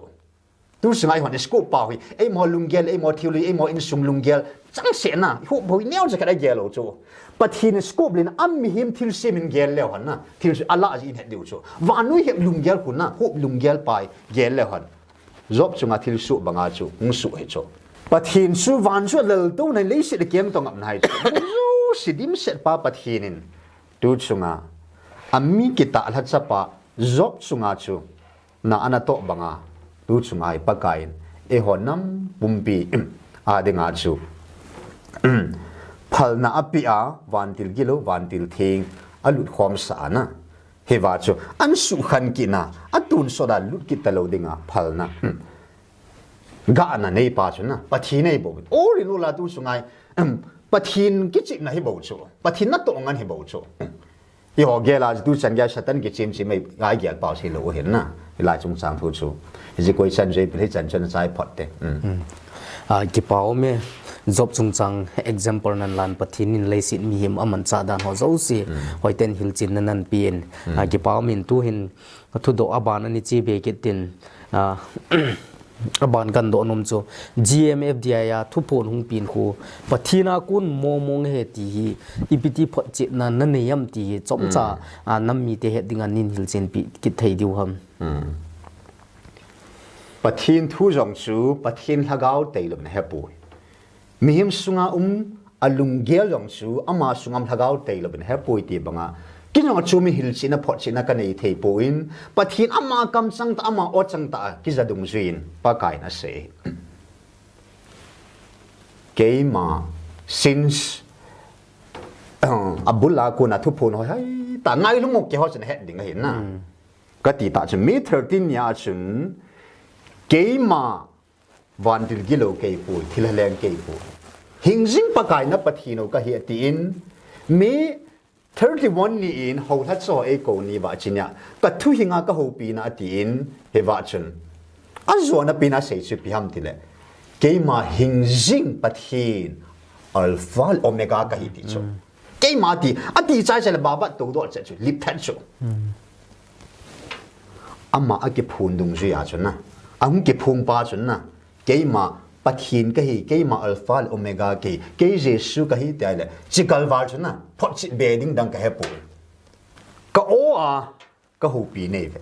Tu sunga ihon scope pa hi, eimo lunggel, eimo theology, eimo insung lunggel, chang se na, hu boi neo cha khat a gel lou chu. Pathen scope lin a mihem thilse min gel leu hen na, thil ala ji in het diu chu. Vannoi hep lunggel khu na, hu lunggel pai gel leu hen. Job chunga thilsoh banga chu, hung soh hi chu. Pathen chu van chu lal to na leiset le kem to ngap na hi chu. Jouse dimset pa Pathen in, tu chunga, ami kitah lhachapa, Job chunga chu, na ana toh banga, tu chunga hi Pakai in, eiho nam pumpi, a dinga chu. Phalna api a, vantil gilou, vantil theng, alut khom sa na. Hiva chu, an sukhan kit na, atun sot a lut kit talou dinga, phalna. Gahna nei pa chu na, Pathen nei bou. All in all a tu chunga hi, Pathen kichihna hi bou chu. Pathen natoh ngan hi bou chu. Eiho gel a chu tu chan gel Satan kichim chim mai gai gel pau sei lou hin na. Hilai chungchang thu chu. Hichi koi chan jui pil hi chan chan chai phot te. A, kipa um e, Job chungchang example nan lan Pathen in leiset mihem amanchah dan ho jouse. Hoiten hilchenna nan pen. A, kipa um in tu hin, thudoh aban ani chi be kit tin, a, aban kan doh nom chu, G M F D I a thuphon hung pen khu, Pathen a kon mong mong he ti hi, ipi ti photchetna nanei am ti hi, chomcha, a, nam mite het dinga nin hilchen pi kit thei diu ham. Pathen thu jong chu, Pathen lhagao tei lou na he poi. Mihem sunga um, alunggel jong chu, ama sunga um lhagao tei lou na he poi ti banga. Kei jong chu mi hilchenna photchetna kanei thei poi. Pathen ama kamchang tah, ama o chang tah, kija dungjuiyin, Pakai in asei. Keima, since, abul a kona thuphon hoi hoi, ta ngailung mo keiho chun het ding ahi na. Kati ta chu May thirteen nia chun, keima, vantil gilou kei poi, thilha leng kei poi. Hingjing Pakai na Pathen u kahi atin, May thirty-one ni in, houlhacha ho eikou ni vachin a, ka thuhing a ka houpi na atin, hiva chun. Ajona pen a asei chu ipi ham tile, keima hingjing Pathen, Alpha le Omega kahi ti chu. Keima ti, ati chai chai le Baba toudoh chai chu, lip that chu. Ama akiphon dungjuiya chun na. Ahung kiphong pa chun na. Keima Pathen kahi, keima Alpha le Omega kahi, kei Jesu kahi ti ahile. Chikal val chun na. Photchet be ding dang kahe poi. Ka o a, ka houpi nei ve.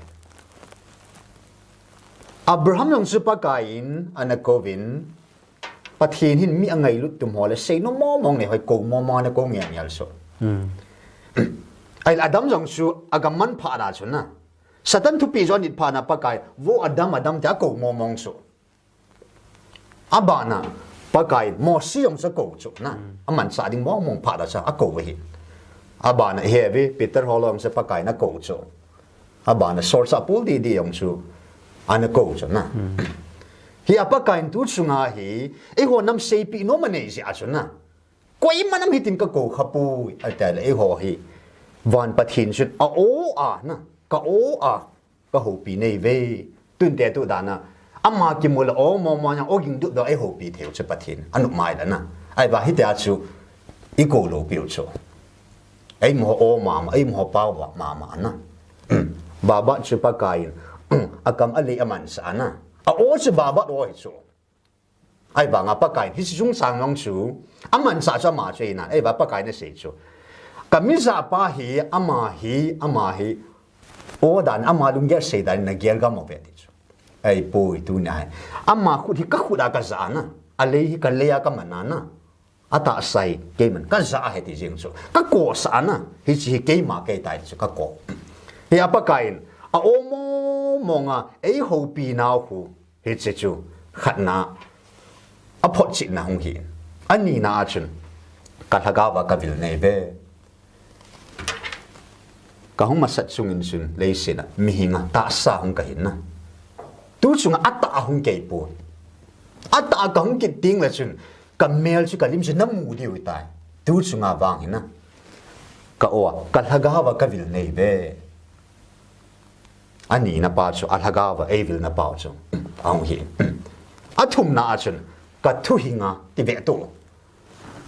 Abraham jong chu Pakai in, ana kouvin, Pathen hin mi angailut tum ho le, seinom mong mong nei hoi kou mong mong ana kou ngel ngel chu. Ahile Adam jong chu, agam manphat a chun na. Satan thupeh jo anit phat na Pakai, vo Adam, Adam tia akou mong mong chu. Abana, Pakai, Mose jong chu akou chu na. Amanchah ding mong mong phat a chu, akou ahi. Abana, iheuvin, Peter ho jong chu Pakai in akou chu. Abana, solchah pul di di jong chu, ana kou chu na. Hia Pakai in tu chunga hi, eiho nam seipeh nom anei jeh a chu na. Koiman nam hitin kakou khapoi, ati le eiho hi. Van Pathen chun a o a na. ka o a, ka houpi nei ve. Tun te tu dan a, ama kimu le o mo mo nia o ging dup do ei houpi thei u chu Pathen. Anu mai la na. Ai ba hi te a chu i ko lo piu chu. Ei mo o mama, ei mo pau ba mama na. Baba chu Pakai in, a kam a lei a man sa na. A o chu baba o hi chu. Ai ba nga Pakai hi sung sang long chu. A man sa chu ama chu na. Ai ba Pakai na sei chu. Ka mi za pa hi, ama hi, ama hi. O dan ama lung gel sei dan na gel gam o ve ti chu. Ai poi tu na. Ama khut hi ka khut a ka za na. A lei hi ka lei a ka man na. A ta sai, kei man, ka za he ti jing chu. Ka ko sa na, hi chi hi kei ma kei tai chu, ka ko. Hi a Pakai in, a o mo mo nga, ei houpi nau khu, hi chi chu, khat na, a phot chit na hung hi. A ni na a chun, ka lhagao va ka vil nei ve. Ka hung masat sungin chun leiset a mihinga tahsa hung ka hin na. Tu chunga a tah a hung kei poi. A tah a ka hung kit ding le chun ka mel chu ka lim chu na mu diu tai. Tu chunga vang hin na. Ka o a, ka lhagao va ka vil nei ve. A ni na pa chu, a lhagao va ei vil na pa chu. A hung hi. A thum na a chun, ka thuhinga ti ve tu.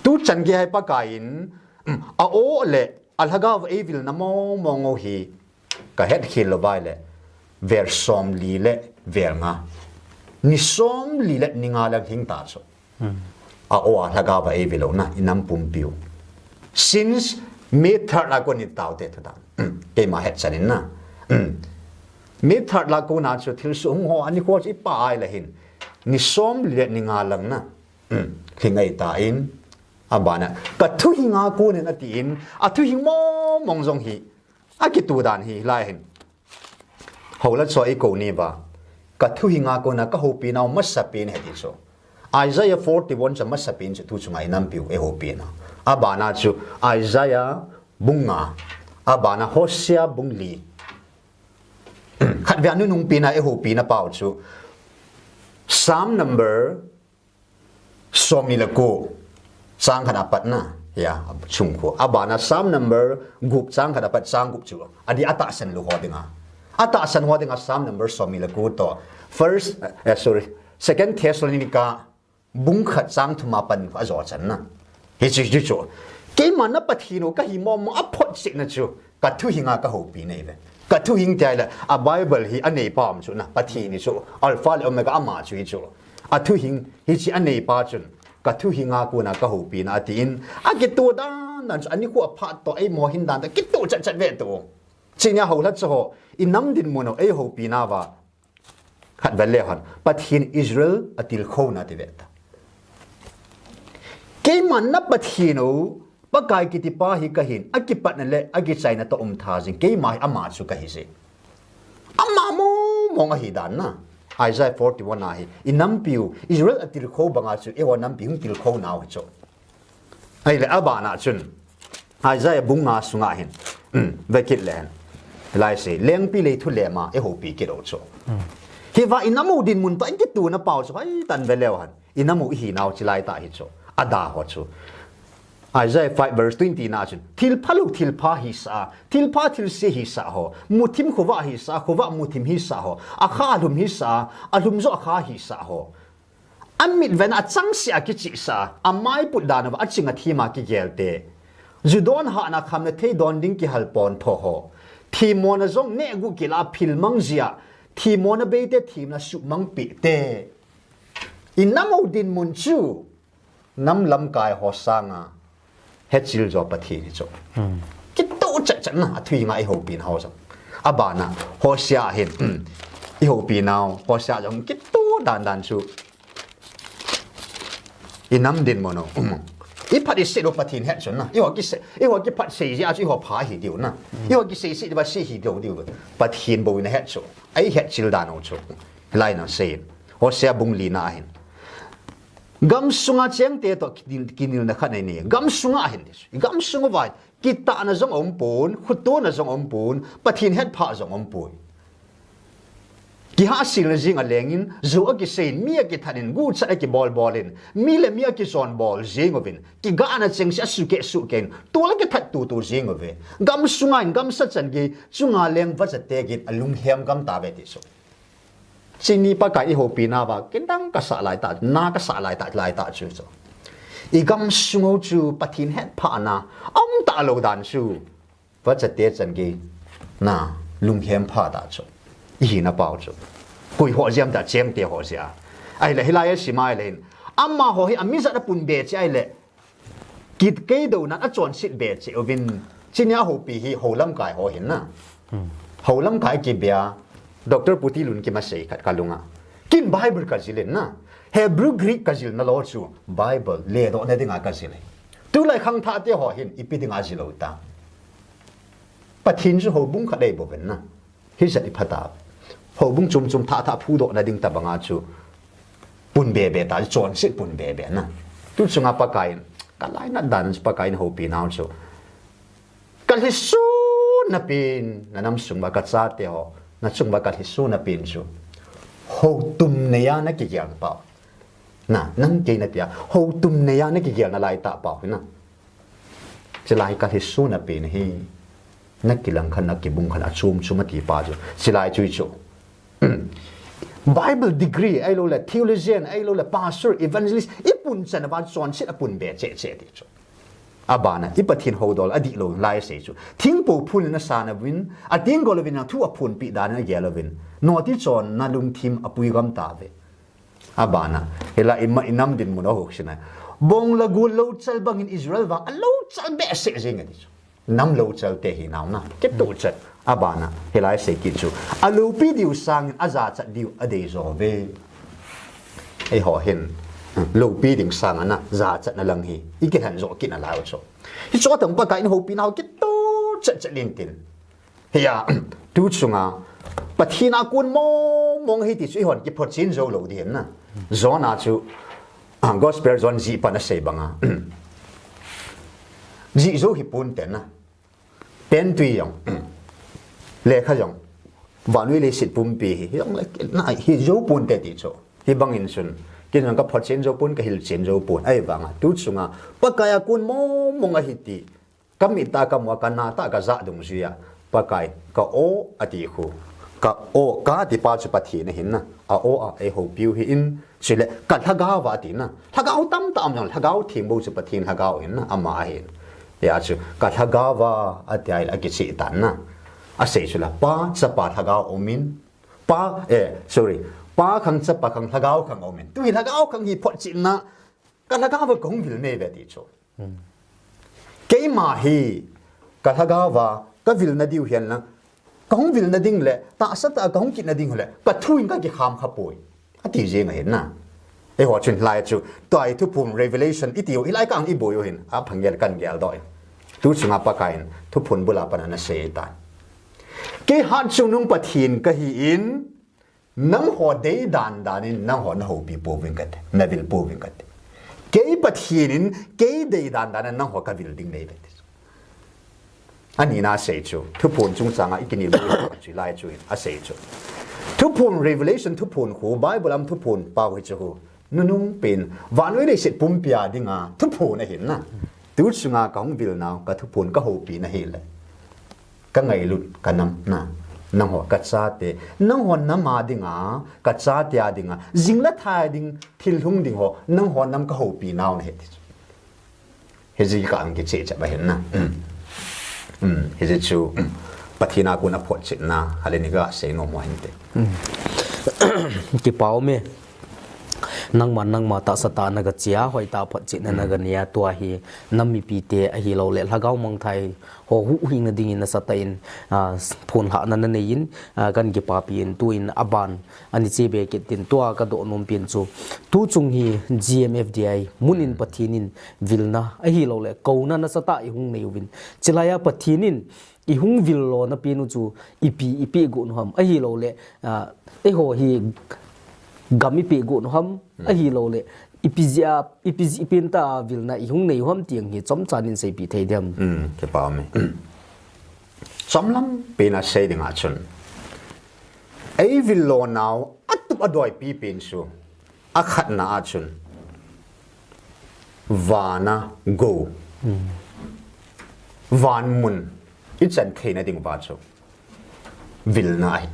Tu chan gei hai Pakai in, a o le, a lhagao va ei vil na mong mong o hi, ka het khel lo vai le, ver som li le, ver nga. Ni som li le, ni nga le hing ta chu. A o a lhagao va ei vil lo na, i nam pumpiu. Since May third la ko ni tau te thu ta. Kei ma het chan in na. May third la ko na chu thil su hung ho, a ni ko chu i pa ai le hin. Ni som li le, ni nga lang na. Hing ei ta in. A bana, ka thuhinga kunin a ti in, a thuhing mong mong zong hi, a kitu dan hi, lai hin. Ho la cho i ko ni ba, ka thuhinga kuna ka houpi nau masa pen he ti cho. Isaiah forty-one cha masa pen chu tu chunga i nam piu e houpi na. A bana chu Isaiah bung nga, a bana Hosea bung li. Khat ve a nunung pi na e houpi na pau chu. Psalm number Som ni le ko, chang khat a pat na, ya, chung ko. A bana Psalm number gup chang khat a pat chang gup chu. A di a tahsan lu ho dinga. A tahsan ho dinga Psalm number som ni le ko to. First, eh, sorry, Second Thessalonica bung khat chang thum a pan a zo chan na. Hi chu, hi chu. Keima na Pathen u ka hi mong mong a phot sik na chu. Ka thuhinga ka houpi nei ve. Ka thuhing ti ai le, a Bible hi a nei pa um chu na, Pathen hi chu, Alpha le Omega ama chu hi chu. A thuhing hi chi a nei pa chun, ka thuhinga kuna ka houpi na a ti in, a kitu dan dan chu, a ni khu a phat to, ei mo hin dan to, kitu chat chat ve to. Chi nia ho la cho ho, i nam dinmun u, ei houpi na va. Khat vel le hon, Pathen Israel a tilkhou na ti ve ta. Keima na Pathen u, Pakai kiti pa hi ka hin, a kipatna le, a kichaina to um tha jing, keima hi ama chu ka hi jing. Ama mong mong a hi dan na. Isaiah forty-one a hi, i nam piu, Israel a tilkhou banga chu, e ho nam pi hung tilkhou nau hi chu. Ai le a bana chun. Isaiah bung nga sunga hin. Um, ve kit le hen. Lai se, lengpi lei thu le ma, e houpi kit o chu. Hi va i nam u dinmun to, in kitu na pau chu, hai tan ve leu han. I nam u i hi nau chi lai ta hi chu. A da ho chu. Isaiah five verse twenty na chun. Thil pha lu, thil pha hi sa, thil pha thil se hi sa ho. Muthim khuva hi sa, khuva muthim hi sa ho. A kha a lhum hi sa, a lhum zo a kha hi sa ho. A mitven a changsia kichihsa, a maiput dan uva a ching a thima kigelte. Judon hahna khamna thei don ding kihal pon tho ho. Thimona zong nehgu kila philmang zia. Thimona beite thimna sumang pite. I nam u dinmun chu. Nam lamkai ho sanga. Hechil zo Pathen hi chu. Kitu chat chat na, a thuhinga i houpi na ho zong. A bana, Hosea hin, i houpi nau, Hosea zong kitu dan dan chu. I nam dinmun u. I phat i se lo Pathen het chu na. I ho ki se, i ho ki phat sei zia chu i ho pha hi diu na. I ho ki sei se diu va se hi diu diu. Pathen bou i na het chu. Ai hechil dan u chu. Lai na sei. Hosea bung li na hin. Gam sunga chengte to kinil, kinilna khat nei ni. Gam sunga hin. Gam sunga vai. Kitahna zong om pon, khutona zong om pon, Pathen hetpha zong om pon. Kihahsel na jing a lengin, jou a kiseiyin, mi a kithanin, guchat a kibolbolin, mi le mi a kijonbol jing uvin, kigahna chengse a sukeh sukeh in, tol a kithat tutu jing uve. Gamsunga in, gamsa chan gei, chunga leng vachate gin, alunghem gam tauve ti chu. Chuni Pakai i houpi nauva, kidang kasah laitah, na kasah laitah, laitah chu chu. I gamsung u chu Pathen hetphahna, aum talou dan chu. Vachate chan gei, na, lunghem pha tah chu. I hina pau chu. Koi ho jeh ham tia, chemte ho jeh a. Ahile, hilai a sim a ahile hin. Amaho hi, amijat a pun be cheh ahile. Kit kei douna a chonset be cheh uvin. Chuni a houpi hi houlamkai ho hin na. Houlamkai kibia Doctor Pu Tilunkim asei khat kalunga. Ken Bible kajil in na. Hebrew Greek kajilna lou chu Bible ledohna dinga kajil e. Tulai khangthah te ho hin ipi dinga jil u ta. Pathen chu houbung khat eibol uvin na. Hijat i pha ta. Houbung chom chom thah thah phudohna ding tabanga chu pun be be ta, chonset pun be be na. Tu chunga Pakai in, kalainat dan chu Pakai in houpi nau chu. Kalhisun na pen, na nam sung uva kachate ho, na chung uva kalhisun na pen chu. Houtum neiya na kigel pau. Na, nang kei na tia, houtum neiya na kigel nalai tah pau hi na. Chulai kalhisun na pen hi. Na kilang khan, na kibung khan, achom chom ati pa chu. Chulai chu chu. Bible degree, ahilou le, theologian, ahilou le, pastor, evangelist, i pun chan uva chonset a pun be cheh cheh ti chu. Abana, i Pathen houdol, adihlou lai sei chu. Thingpo phun na sa na vin, ating gol vin na thu aphunpi dan na gel vin. Noti chon na lungthim apui gam tauve. Abana, hilai i ma i nam dinmun a hok sina. Bong la gul louchal bangin Israel vang, alouchal behseh jing ati chu. Nam louchal te hi nau na, kituh chet. Abana, hilai sei kit chu. Aloupi diu sangin, ajachat diu adei jo uve. Eiho hin, loupi ding sanga na, jachatna lang hi. I kilhen jo kit nalai u chu. Hichu atam Pakai in houpi nau kituh chet chet in tin. Hiya, tu chunga, Pathen a kon mong mong hi ti chu eihon kiphotchen jou lou ding hin na. John a chu, ah, Gospel John jih pan asei banga. Jih jou hi pon te na. Pentui jong, lekha jong, vannoi leiset pumpi hi, jong le, na, hi jou pon te ti chu. Hibangin chun, ken jong kaphotchen jou pon, kahilchen jou pon. Ahivanga, tu chunga, Pakai a kon mong mong ahi ti. Kamit a kamu a, kana tah a kajah dungjuia. Pakai, ka-o ati khu. Ka-o, ka ti pa chu Pathen ahin na. A-o a, eihoupiu hi in. Chule, ka lhagao va ati na. Lhagao tamtah um jong, lhagao theng bou chu Pathen lhagao ahin na. Ama ahin. Hia chu, ka lhagao va ati ahile akicheh tan na. Asei chu la, Pa, Chapa, Lhagao um in. Pa, eh, sorry. Pa khang, Chapa khang, Lhagao khang um in. Tu hi Lhagao khang hi photchetna. Ka lhagao va kahung vil nei ve ti chu. Keima hi ka lhagao va, ka vilna diu hian lang, ka hung vilna ding le, tahsa tah a ka hung kitna ding le, ka thu in ka kikham kha poi. Ati jeng ahin na. Eiho chun lai chu, tua hi thuphon revelation i tiu, i lai kang i boi u hin, a phang gel kan gel doh in. Tu chunga Pakai in, thuphon bula pan ana sei tan. Kei hat chungnung Pathen ka hi in, Nangho dei dan dan in, nangho na houpi pouving kate, na vil pouving kate. Kei Pathen in, kei dei dan dan in, nangho ka vil ding nei ve. Ani na sei chu, thuphon chungchang a i kinel chu lai chu in, asei chu. Thuphon revelation, thuphon khu, Bible a um thuphon pau hi chu khu. Nunung pen, vannoi leiset pumpi a dinga, thuphon ahin na. Tu chunga ka hung vil nau, ka thuphon ka houpi na hi le. Ka ngailut ka nam na, nangho ka chate, nangho nam a dinga, ka chate a dinga, jing le thai ding, thil hung ding ho, nangho nam ka houpi nau na hi ti chu. Hiji ka ang kicheh cheh ba hin na. Um. Um, hiji chu, um, Pathen a kon a photchetna, hale ni ka sei nom mo hin te. Um. Kipa um e. Nangma, nangma tahsa tah na ka chia, hoi tah photchetna na ka nia, tua hi, nam mipi te ahilou le, lhagao mangthai, ho huhhingna dingin nasatah in, ah, phonlhahna na nei in, ah, kan kipapi in, tu in aban, ani che be kit tin, tua ka doh nom pen chu. Tu chung hi G M F D I, mun in Pathen in vilna, ahilou le, kouna nasatah i hung nei uvin. Chulai a Pathen in, i hung vil lona pen u chu, ipi, i peh got u ham, ahilou le, ah, eiho hi gam i peh got u ham, ahilou le, ipi jeh a, ipi jeh, ipi pen tah a vilna i hung nei u ham ti ang hi chomcha nin seipeh thei diam. Um, kipa um e. Chomlam pen a sei ding a chun. Ei vil lonau atup adoi pipen chu. Akhatna a chun. Vana go. Van mun ichan theina ding uva chu. Vilna ahi.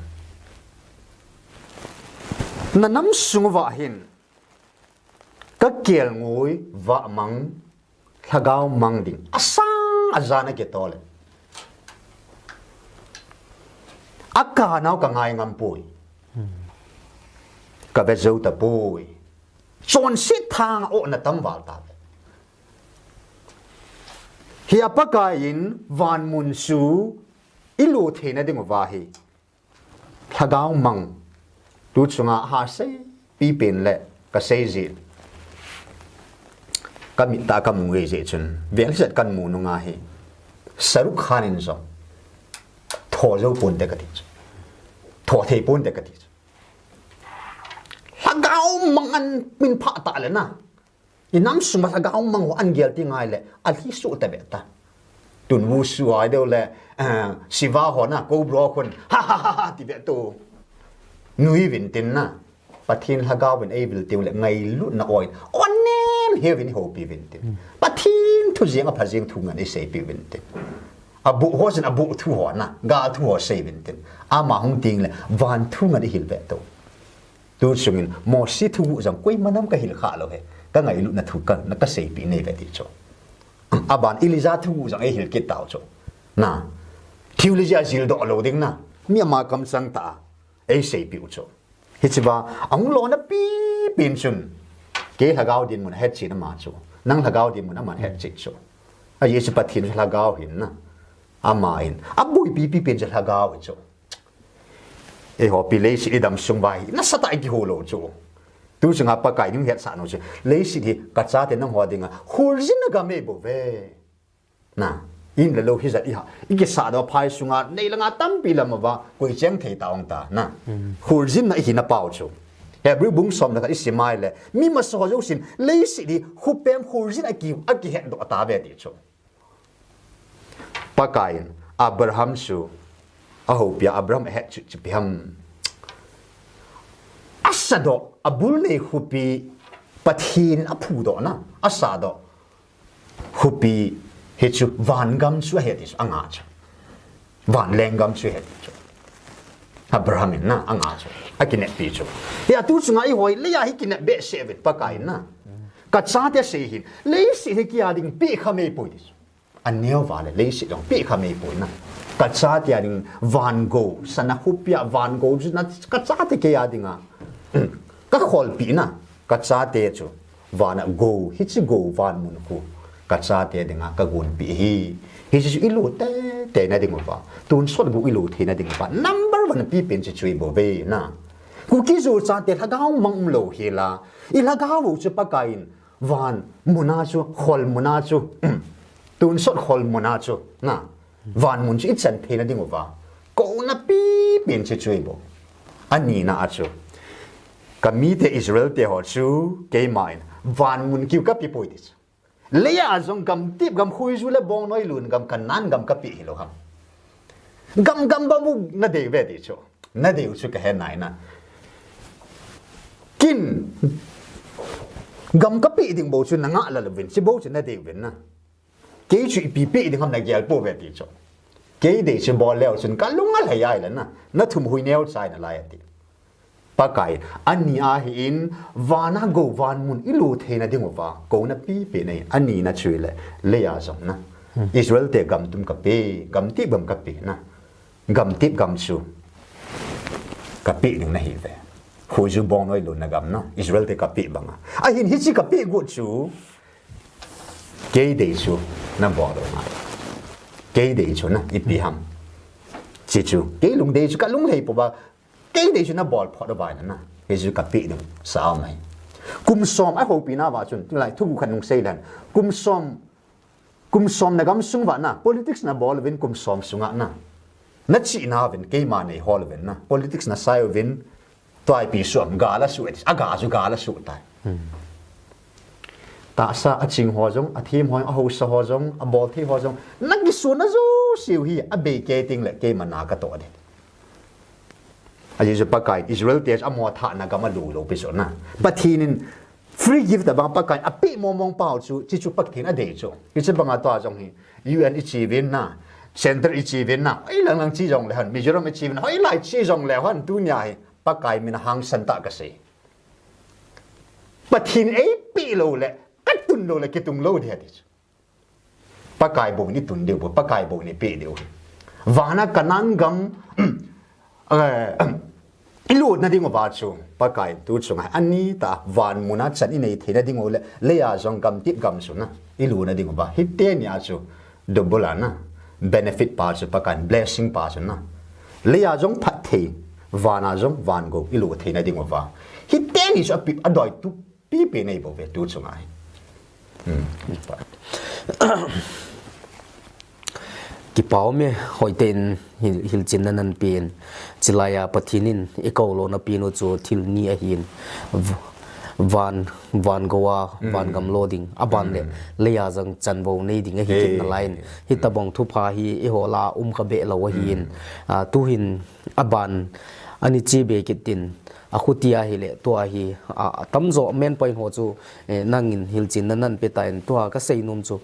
Na nam sung uva hin. Ka kelngoi vamang, lhagao mang ding. Asang ajan a kitol e. Akanau ka ngai ngam poi. Ka ve jou ta poi. Chonset thang o na tam val ta. Hi a Pakai in van mun chu i lo theina ding uva hi. Lhagao mang. Tu chunga ha sei pipen le ka sei ji. Ka mit ta ka mu ji chun. Vel set kan mu nunga hi. Saruk khan in zo. Tho zo pon te ka ti chu. Tho thei pon te ka ti chu. Lhagao mang an min pha ta le na. I nam sung ma lhagao mang ho an gel ti ngai le, a lhi su ta be ta. Tun wu su ai deu le, eh, siva ho na, ko bro khun, ha ha ha ha, ti be tu. Nui vin tin na. Pathen lhagao vin ei vil tiu le, ngai lu na oi. On nem he vin ho pi vin tin. Pathen thu jing a pha jing thu ngan ei sei pi vin tin. A bu ho sin a bu thu ho na, ga thu ho sei vin tin. Ama hung ting le, van thu ngan ei hil be tu. Tu chungin Mosi thuguh jong koima nam ka hil kha lou he. Ka ngailutna thu ka, na ka seipi nei ve ti chu. Aban Elijah thuguh jong ei hil kit tau chu. Na. Theology a jil doh lou ding na. Mi ama kam chang ta. Ei seipi u chu. Hichiva, ahung lona pipen chun. Kei lhagao dinmun a hetchet ama chu. Nang lhagao dinmun aman hetchet chu. A Jesu Pathen chu lhagao hin na. Ama in. A boipi pipen chu lhagao hin chu. Eiho pi leiset i dam sung vai, nasatah i kiho lou chu. Tu chunga Pakai in hung hetsah nau chu. Leiset hi ka chate nangho dinga kholjin a gam ei bou ve. Na, in le lou hijat i ha. I kisah doh phai sunga, nei le gou tampi lam uva, koi cheng thei ta ong ta, na. Kholjin na i hina pau chu. Hebrew bung som le khat i sim a ahile, mi masa ho jousen, leiset hi khopem kholjin a ki, a kihet doh ta ve ti chu. Pakai in Abraham chu a houpi a, Abraham a hetchet chu ipi ham. A sa doh, a bul nei khopi Pathen in a phu doh na, a sa doh khopi hi chu van gam chu ahi ti chu, a nga chu. Van leng gam chu ahi ti chu. Abraham in na, a nga chu. A kinep pi chu. Hia tu chunga eiho hi, leiya hi kinep behseh uvin Pakai in na. Ka chate sei hin, leiset hi kei a ding peh kha mei poi ti chu. A neo va le leiset jong peh kha mei poi na. Ka chate a ding van gou, sana khopi a van gou chu na ka chate kei a dinga. Ka kholpi na, ka chate chu. Van a gou, hiche gou van mun khu. Ka chate dinga ka gonpi hi. Hiche chu i lo tei tei na ding uva. Tonsot gou i lo thei na ding uva. Number one pipen chu chu ahi bou ve na. Kuki Zo chate lhagao mang um lou hi la. I lhagao u chu Pakai in Van mun a chu, khol mun a chu, tonsot khol mun a chu, na, van mun chu i chan thei na ding uva. Kouna pipen chu chu ahi bou. A nina a chu. Ka mite Israel te ho chu, keima in, van mun kiu ka pe poi ti chu. Leiya jong gam tep gam, khoiju le bongnoi lun gam, Canaan gam ka pe hilou ham. Gam gam bang bou na dei uve ti chu. Na dei u chu ka he nai na. Kin gam ka pe ding bou chu na ngah lel uvin, hiche bou chu na dei uvin na. Kei chu ipi pe ding ham na gel pouve ti chu. Kei dei chu bol leu chun ka lung a lhai ai le na. Na thum hui neo chai nalai ati. Pakai, a ni ahin, van a gou van mun i lo thei na ding uva, kouna pipen ahi, a nina chu ahile, leiya jong na. Israel te gam tum ka pe, gam tep gam ka pe na. Gam tep gam chu ka pe ding na hi uve. Khoiju bongnoi lun na gam na, Israel te ka pe bang a. Ahin hiche ka pe got chu, kei dei chu na bol u ngai. Kei dei chu na, ipi ham. Hiche chu, kei lung dei chu ka lung lhai pouva, kei dei chu na bol phot uva na na. Hichu ka pe ding sa aum ahi. Kum som a houpi na uva chun, tulai thuguh khat nung sei leng. Kum som, kum som na gam sung uva na, politics na bol uvin kum som sunga na. Na chihna uvin, keima nei hol uvin na. Politics na sai uvin, tua ipi suh ham, ga la suh, a ga chu ga la suh tai. Tahsa a ching ho jong, a them ho, a hausa ho jong, a bol thei ho jong, na kisuna jouse u hi, a bei kei teng le, keima na ka toh ding. Ajeh chu Pakai in Israel te chu amo thahna gam a lou lou pi chu na. Pathen in free gift abang Pakai in apeh mong mong pau chu, chi chu Pathen adei chu. Hiche banga tua jong hi U N i chi uvin na, Center i chi uvin na, hoi lang lang chi jong le hen, Mizoram i chi uvin, hoilai chi jong le hen, tunia hi Pakai min a hangsan tah kasei. Pathen eipeh lou le, katun lou le, kitung lou ding ati chu. Pakai bou in itun diu, Pakai bou in ipeh diu. Van a Canaan gam, eh, ilutna ding uva chu, Pakai in tu chunga, ani ta van mun a chan inei theina ding u le, leiya jong gamtip gam chu na, ilutna ding uva. Hiti nia chu, double a na, benefit pa chu, Pakai in blessing pa chu na. Leiya jong phatthei, van a jong vangou, ilut theina ding uva. Hiti ni chu api, adoi tu, Pipi nei bou ve tu chunga hi. Hmm. Kipa um e, hoitah in hil-, hilchenna nahin pen. Chulaiya Pathen in eikou lona pen u chu thil ni ahin. V-, van, vangou a, Hmm. van gam lo ding. Aban le, Hmm. leiya jong chanvou nei ding ahi Hey. kit nalai in. Hitabang thupha hi eiho lah a um kha be lou ahin. Hmm. Ah, tuhin aban ani chi be kit in. Akhuti ahile, tua hi, a, atamjo main point ho chu, eh, nangin hilchenna nahin pe tan, tua kasei nom chu.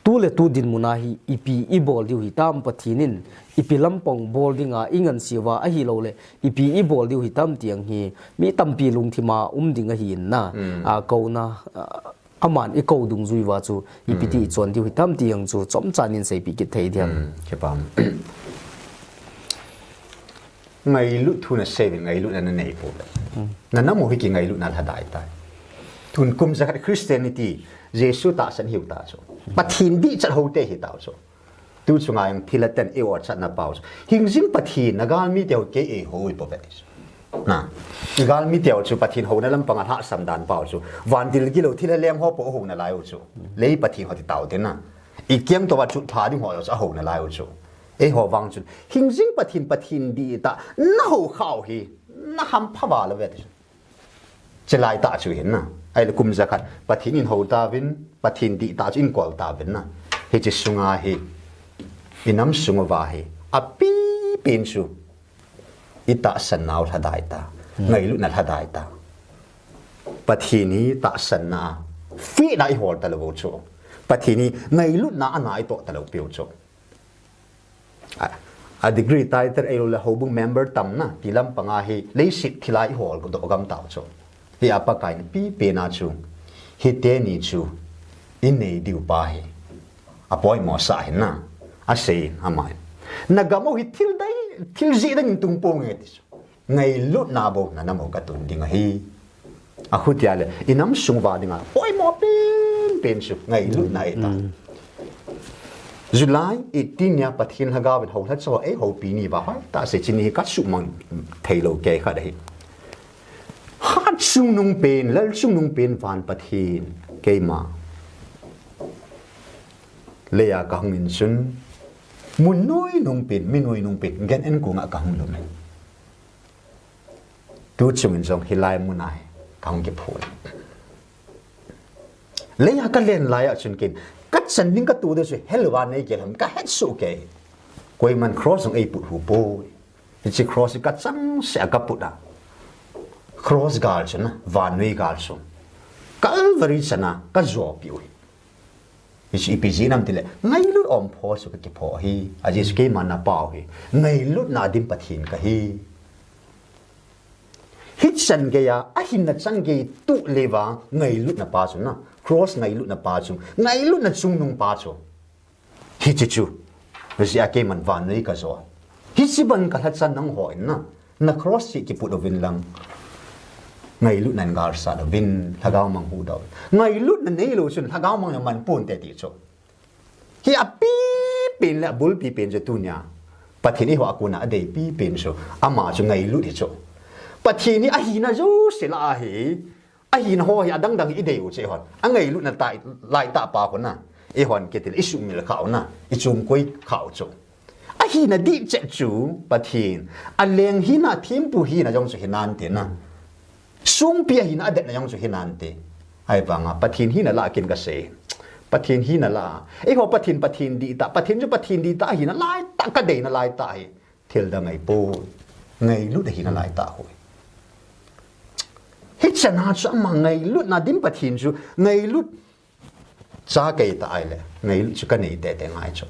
Tu le tu dinmun a hi, ipi ibol diu hitam Pathen in, ipi lampang bol dinga ingansei uva ahilou le, ipi ibol diu hitam ti jong hi, mi tampi lungthim a um ding ahin na, Mm. a, kouna, a, aman eikou dungjui uva chu, ipi ti Mm. ichon diu hitam ti jong chu, chomcha in seipeh kit thei diam. Mm, kipa um. Ngailut thu nasei uvin, ngailutna nanei pouve. Hmm. Nanam u hi kingailutna lhadai tai. Tun kum jakhat Christianity, Jesu tahsan hiu ta chu. Pathen dihchat ho te hi tau chu. Tu chunga jong thil aten eiho chatna pau chu. Hingjing Pathen, nagalmi te ho kei eiho uvin pouve ti chu. Na, igalmi te ho chu Pathen houna lampang a lhahsam dan pau chu. Vantil gilou thil aleng ho po hou nalai u chu. Lei Pathen ho ti tau te na. Ikeng tou a chu pha ding ho chu ahou nalai u chu. Eiho vang chun, hingjing Pathen, Pathen dihtah, nahou khau hi, nahampha val uve ti chu. Chulai tah chu hin na. Ahile kum jakhat, Pathen in hou tauvin, Pathen dihtah chu in kol tauvin na. Hiche sunga hi, inam sung uva hi, apipen chu, itahsan nau lhadai ta, Hmm. ngailutna lhadai ta. Pathen hi tahsanna, fitna ihol talou u chu. Pathen hi ngailutna ana itoh talou piu chu. A, a degree title eilou le houbung member tamna, ti lampang a hi leiset thil a ihol doh gam tau chu. Hia Pakai in pipen a chu, hiteni chu, inei diu pa hi. Apoimo sah hin na, asei in amai. Nagam u hi thil dai, thil jeh dang in tung ponge ti chu. Ngailutna bou nanam u katun ding ahi. Akhutia le, inam sung uva dinga, poimo penpen chu, ngailutna ahi ta. Mm. July eighteen nia Pathen lhagao in houlhacha ho, eihoupi ni uva, hoitah se chini hi kasuhmang theilou kei khat ahi. Hatchungnung pen, lalchungnung pen van Pathen, keima. Leiya kahung in chun, mun noinung pen, mi noinung pen, gan en kunga kahung lum e. Tu chungin jong hilai mun a hi kahung kiphut. Leiya kalen lai a chun ken, kachan ding katoh ding chu hell uva neigel ham kahet soh kei. Koiman cross jong eiput u poi. Hiche cross hi kachangseh a kaput a. Cross gal chu na, vannoi gal chu. Calvary chan a kajopi u hi. Hichu ipi jeh ham tile, ngailut ompho chu kakipho hi. Ajeh chu keima napa u hi. Ngailutna dim Pathen kahi. Hichan geiya, ahinna chan gei tuh leuva, ngailutna pa chu na. Cross ngailutna pa chu. Ngailutna chungnung pa chu. Hiche chu. Hijeh a keiman vannoi kajo. Hiche ban kalhacha nangho in na. Na cross chu kiput uvin lang. Ngailutna in galsat uvin, lhagao mang huhdoh uvin. Ngailutna neilou chun lhagao mang jong man ponte ti chu. Hi apipen le abulpi pen chu tunia. Pathen eiho a kona adeipi pen chu. Ama chu ngailut hi chu. Pathen hi ahina jouse lah a hi. Ahina ho hi adang dang hi idei u chu eihon. Angailutna tai, lai tah pa khu na. Eihon kiti le isuhmil khah u na. Ichumkoi khah u chu. Ahina dihchet chu Pathen. Aleng hina, thempu hina jong chu hinante na. Songpi ahina, adetna jong chu hinante. Ahivanga Pathen hina lah a ken kasei. Pathen hina lah a. Eiho Pathen, Pathen dihtah. Pathen chu Pathen dihtah ahina lai tah, kadeina lai tah hi. Thil dang ahipoi. Ngailut ahi nalai tah hi. Hichan a chu ama ngailutna ding Pathen chu ngailut cha kei ta ahile, ngailut chu kanei tete ngai chu.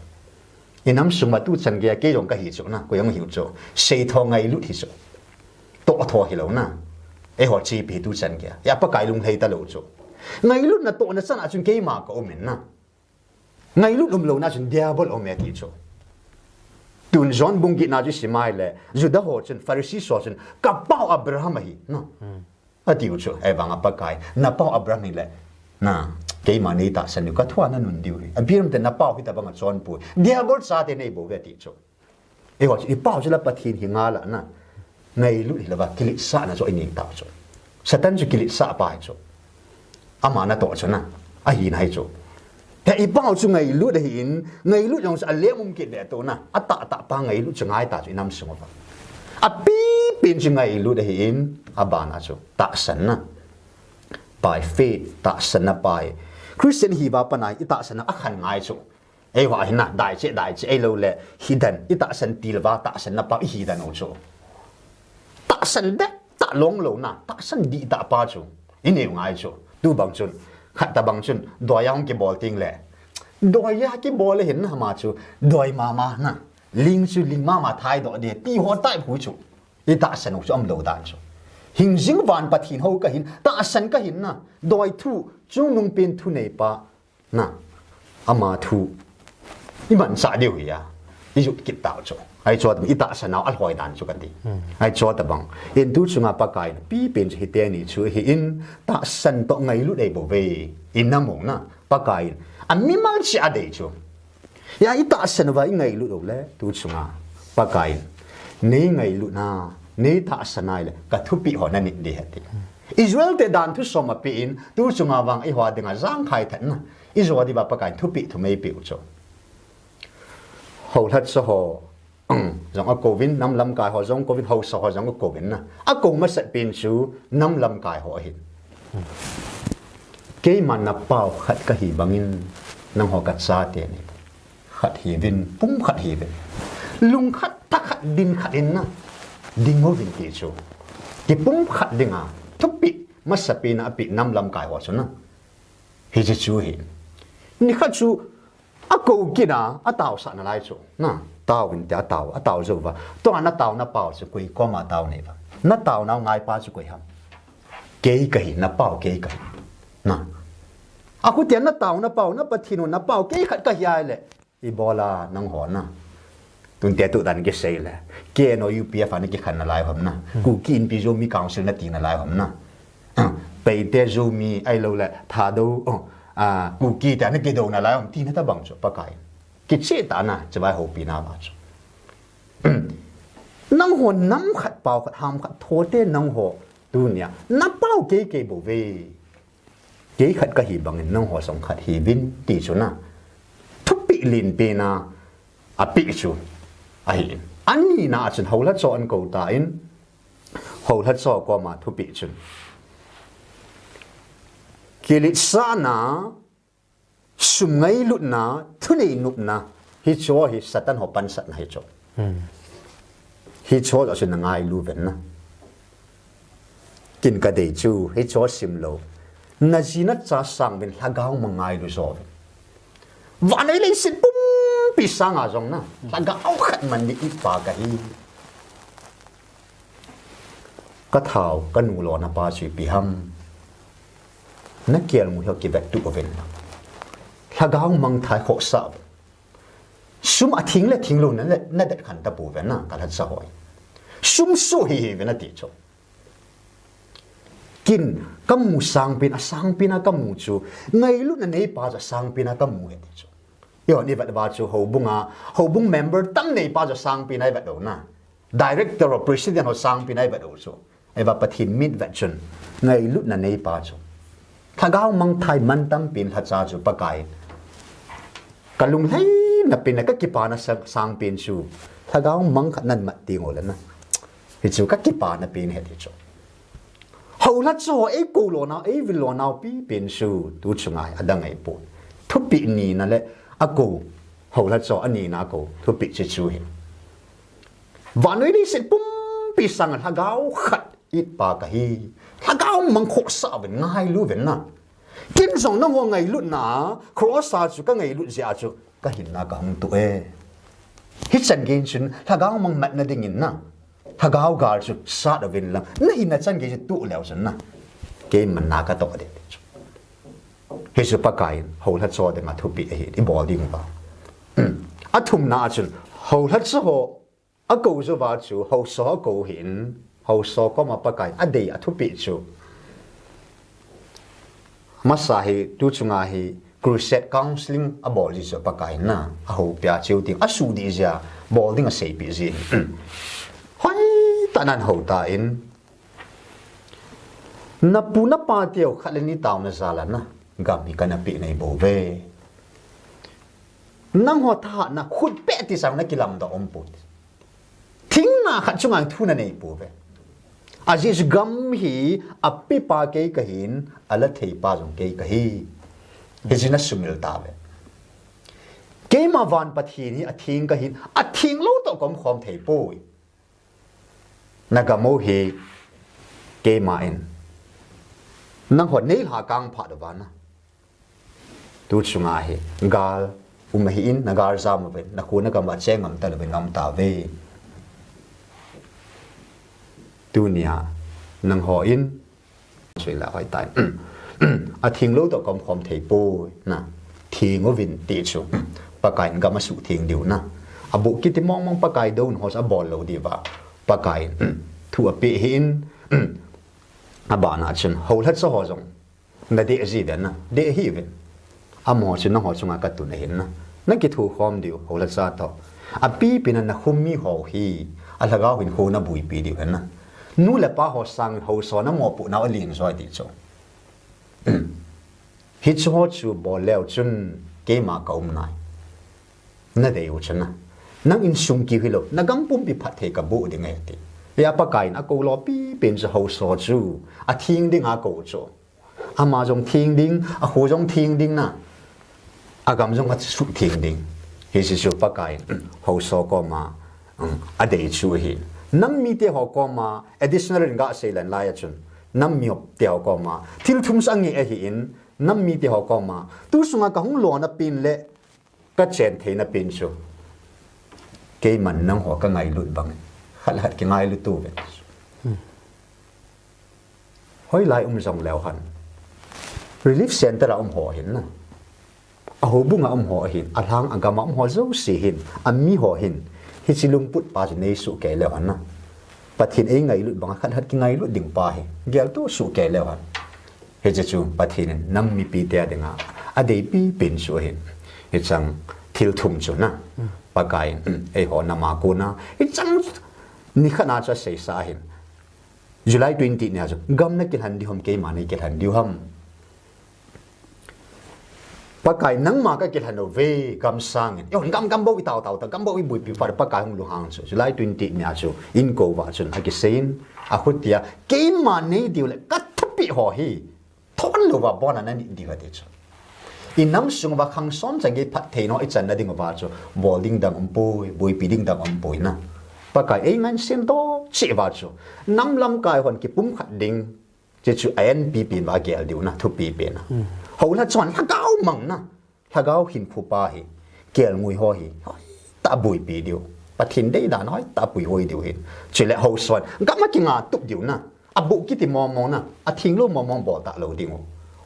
Inam sung ma tuchan geiya kei jong kahi chu na, koi jong hiu chu. Seitho ngailut hi chu. Tohtho hilou na. Eiho chepi tuchan geiya. Hia Pakai lunglhai talou chu. Ngailutna tohna chan a chun keima ka um in na. Ngailut umlouna chun diabol aume ti chu. Tun John bung get na chu sim ahile, Juda ho chun, Pharisee ho chun, ka pau Abraham ahi, no? Atiu chu, ahivanga Pakai, na pau Abraham hile, na, keima nei tahsan diu, ka thu a na nun diu hi. Abraham te na pau hitobang a chonpui. Diabol chate nei bou ve ti chu. Eiho chu, i pau chu la Pathen hi ngal a na. Ngailut hilouva, kiletsahna chu inei tau chu. Satan chu kiletsah pa hi chu. Ama natoh chu na. Ahina hi chu. Hia i pau chu ngailut ahin, ngailut jong chu alem um kit ve tu na. Atahtah pa ngailut chu ngai ta chu inam sung uva. Apipen chu ngailut ahin, abana chu. Tahsan na. By faith, tahsan na by. Christian hiuva pana i tahsan na akhan ngai chu. Eiho ahin na, daiche, daiche, ahilou le, hidan, i tahsan tilva, tahsan na pa, i hidan u chu. Tahsan deh tah longlou na, tahsan dihtah pa chu. I neo ngai chu. Tubang chun, khat tobang chun, doiya hung kibol ting le. Doiya kibol le hin na ama chu, doi mama na. Ling chu ling mama thai doh de, ti ho tai phu chu. I tahsan u chu umlou dan chu. Hingjing van Pathen hou kahin, tahsan kahin na. Doi thu, chungnung pen thunei pa. Na, ama thu. I manchah diu hi a. I jut kit tau chu. Ahi chu tobang, i tahsan nau alhoi dan chu kati. Ahi chu tobang. Hin tu chunga Pakai in, pipen chu hiteni chu hi in, tahsan toh ngailut ahi bou ve. Inam u na, Pakai in. Amimal cheh a dei chu. Hia i tahsan uva i ngailut u le, tu chunga. Pakai in. Nei ngailutna, nei tahsan a ahile, ka thupeh ho na nit ding ahi ti. Israel te dan thusom apen, tu chunga vang eiho dinga jangkhai thetna. I jo diuva Pakai in thupeh thum eipeh u chu. Houlhacha ho, jong akouvin, nam lamkai ho jong kouvin, haosa ho jong akouvin na. Akou masat pen chu, nam lamkai ho ahin. Keiman na pau khat kahi bangin, nangho ka chate nei. Khat hiuvin, pumkhat hiuvin. Lungkhat, thakhat, dinkhat in na. Ding uvin ti chu. Kipumkhat dinga, thupeh, masapen a apeh nam lamkai ho chu na. Hiche chu hi. Nikhat chu, akou kit a, ataosah nalai chu. Na, taovin tia atao, atao jouva. Tua na tao na pau chu koi koma tao nei uva. Na tao nau ngaipa chu koi ham. Kei kahi, na pau kei kahi. Na. Akhutia na tao na pau, na Pathen u na pau kei khat kahi ahile. Ibola nangho na. Tun tia tu dan kisei le. K N O U P F a na kikhen nalai ham na. Kuki Inpi Zomi Council nati nalai ham na. Paite Zomi ahilou le Thadou, oh, a, Kuki tia na kidou nalai ham tina tobang chu Pakai. Kicheh tah na, chibai houpina ma chu. Nangho nam khat pau khat ham khat thote nangho tunia. Na pau kei kei bou ve. Kei khat kahi bangin nangho jong khat hiuvin ti chu na. Thupeh lenpen a apeh chu ahi. Anina a chun houlhacha ho akou tan, houlhacha ho koma thupeh chun. Kiletsahna, sum ngailutna, thunei nopna, hiche ho hi Satan ho pansatna hiche ho. Hiche ho chu na ngailu uvin na. Kin kadei chu, hiche ho simlou. Na ji na cha sang uvin lhagao mang ngailu jo uvin. Vannoi leiset pumpi sanga jong na, lhagao khat man ding i Pa kahi. Ka thao, ka nu lona pa chu ipi ham. Na kelngoi ho kivettup uvin. Lhagao mangthai khohsah uvin. Sum athing le thinglou na, na det khen tapouve na, ka lhacha ho. Sum soh hih hih uvin ati chu. Kin, kamu sangpen, asangpen a kamu chu. Ngailutna neipa chu asangpen a kamu ahi ti chu. Eiho ivet uva chu houbung a, houbung member tam neipa chu asangpen a ivet u na. Director ho, president ho sangpen a ivet u chu. Ahivang Pathen mit vet chun, ngailutna neipa chu. Lhagao mangthai man tampen lhacha chu Pakai. Ka lunglhaina pen le ka kipana sa-, sangpen chu. Lhagao mang khat nan mat teng uleh na. Hichu ka kipana pen ahi ti chu. Houlhacha ho eikou lonau, eivil lonau pipen chu. Tu chunga hi adang ahipoi. Thupeh nina le akou. Houlhacha ho anina akou. Thupeh chu chu hi. Vannoi leiset pum Pi sang lhagao khat it pa kahi. Lhagao mang khohsah uvin ngailu uvin na. Ken jong nangho ngailutna, cross a chu kangailut jeh a chu kahinna kahung tuh e. Hichan gei chun lhagao mang matna dingin na. Lhagao gal chu sat uvin lang. Nahinna chan gei chu tuh leu chun na. Keiman na katoh ding ti chu. Hichu Pakaiyin, houlhacha dinga thupeh ahi, ibol ding uva. Athumna a chun, houlhacha ho, akou jouva chu, haosa ho akou hin, haosa koma Pakai, adei athupeh chu. Masa hi, tu chunga hi, crusade counseling abol ji chu Pakai na, ahoupi a cheu ding, asuh dih jia, bol ding aseipeh ji. Hoitah nan hou tan, Napu napa teu khat le ni taona jal a na, gam hi kana peh nahi bouve. Nangho thahatna khut peh ti sang nakilamdoh umpoi. Thingna khat chunga thu nanei pouve. Ajeh chu gam hi apepa kei kahin, ala theipa jong kei kahi. Hichu nasumil tauve. Keima van Pathen hi atheng kahin, atheng lou toh kaum khom thei poi. Nagam u hi keiman nangho neilha kang phat uva na. Tu chunga hi gal um ahin, nagal jam uvin, nakho nagam uva cheng ngam talouvin naum tauve. Tunia nangho in Sui la hoi tai. Atheng lou toh kaum khom thei poi. Na. Theng uvin ti chu. Pakaiyin gam asuhtheng diu na. Aboh kiti mong mong Pakai douna ho chu abol lou diuva. Pakaiyin. Thu apeh hin. Abana chun. Houlhacha ho jong. Nadei ji ve na. Dei hi ve. Amaho chu nangho chunga katun ahin na. Nakithokhom diu, houlhacha toh. Apipi na nakhum mi ho hi, alhagao hinkho nabuipi diu ahi na. Nu le pa ho sang haosa namopoh nau alen joi ti chu. Hichu ho chu bol leu chun keima kaum nai. Nadei u chu na. Nang insung kiu hilou, nagam pumpi phatthei kaboh ding ahi ti. Hia Pakaiyin akou lou pipen chu haosa chu. Atheng dinga akou chu. Ama jong theng ding, akho jong theng ding na. Agam jong asuhtheng ding. Hiche chu Pakai, haosa koma, um, adei chu ahi. Nam mite ho koma, additional in gasei leng lai a chun. Nam mite ho koma, thil thum chu angeh ahin, nam mite ho koma. Tu sunga kahung lona pen le, kachen theina pen chu. Keiman nangho kangailut bang. Khat le khat kingailut uve. Hoilai um jong leu hen. Relief center a um ho hin na. Ahoubung a um ho hin. Alhang agam a um ho jouse hin. Ami ho hin. Hiche lungput pa chu nei sohkei leu hen na. Pathen in eingailut bang a khat le khat kingailut ding pa hi. Geltoh sohkei leu hen. Hiche chu Pathen in nam mipite a dinga. Adei pipen chu ahin. Hicheng thil thum chu na. Pakai in. Eiho nam a kona. Hicheng nikhat na chu aseisa ahin. July twenty nia chu, gam nakilhen diu ham, keima neikilhen diu ham. Pakai nangma kakilhen uve, gam sangin. Eiho gam, gam bou itao tao ta, gam bou ibuipi phat, Pakai hung lunghang chu. July twenty nia chu, inkou uva chun, akiseiyin, akhutia, keima nei diu le, kathupeh ho hi. Thon louva abona nanit diu ati chu. Inam sung uva khang som chang gei phatthei nau ichan na ding uva chu. Bol ding dang umpoi, buipi ding dang umpoi na. Pakai eingansei doh cheh uva chu. Nam lamkai hon kipumkhat ding. Hiche chu a enpipen uva gel diu na, thupipen na. Houlhacha hon lhagao mang na. Lhagao hinkho pa hi, kelngoi ho hi, hoitah a buipi diu. Pathen deidan hoitah a puihoi diu hin. Chule haosa hon, gam a kingatup diu na. Aboh kiti mong mong na, atheng lou mong mong bol talou diu.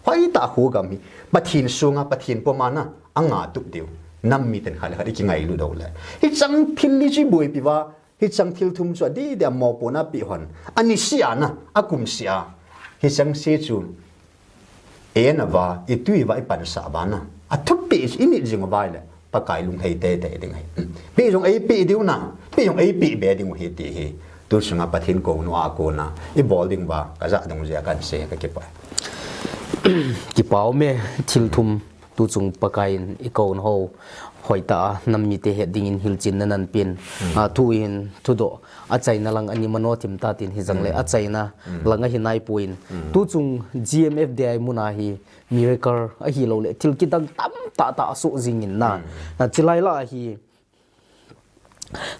Hoitah a kho gam hi, Pathen sunga, Pathen puma na, angatup diu. Nam miten khat le khat ikingailut doh le. Hicheng thil li chu ibuipi uva, Hicheng thil thum chu adei dei a mopohna apeh hon. Anisea na, akumsea. Hicheng se chu. Eina uva, itui uva ipansah uva na. Athupeh chu init jing uva le. Pakai lunglhai teitei ding ahi. Peh jong eipeh diu na. Peh jong eipeh be diu ahi ti hi. Tu sunga Pathen kouna a kona. Ibol ding uva. Kaja dungjuia kahin sei kakipah. Kipa ume thil thum. Tuchung Pakai in ikou ho hoitah a nam mite het dingin hilchetna nanpen. Hmm. A, thu in thudoh achaina lang ani mano thim tatin hijongle, hmm, achaina, hmm, lang ahi naipon. Hmm. Tuchung G M F D I muna hi miracle ahilouleh thil kidang tamtah tah asoh jingin na. Hmm. A, chulai lah a hi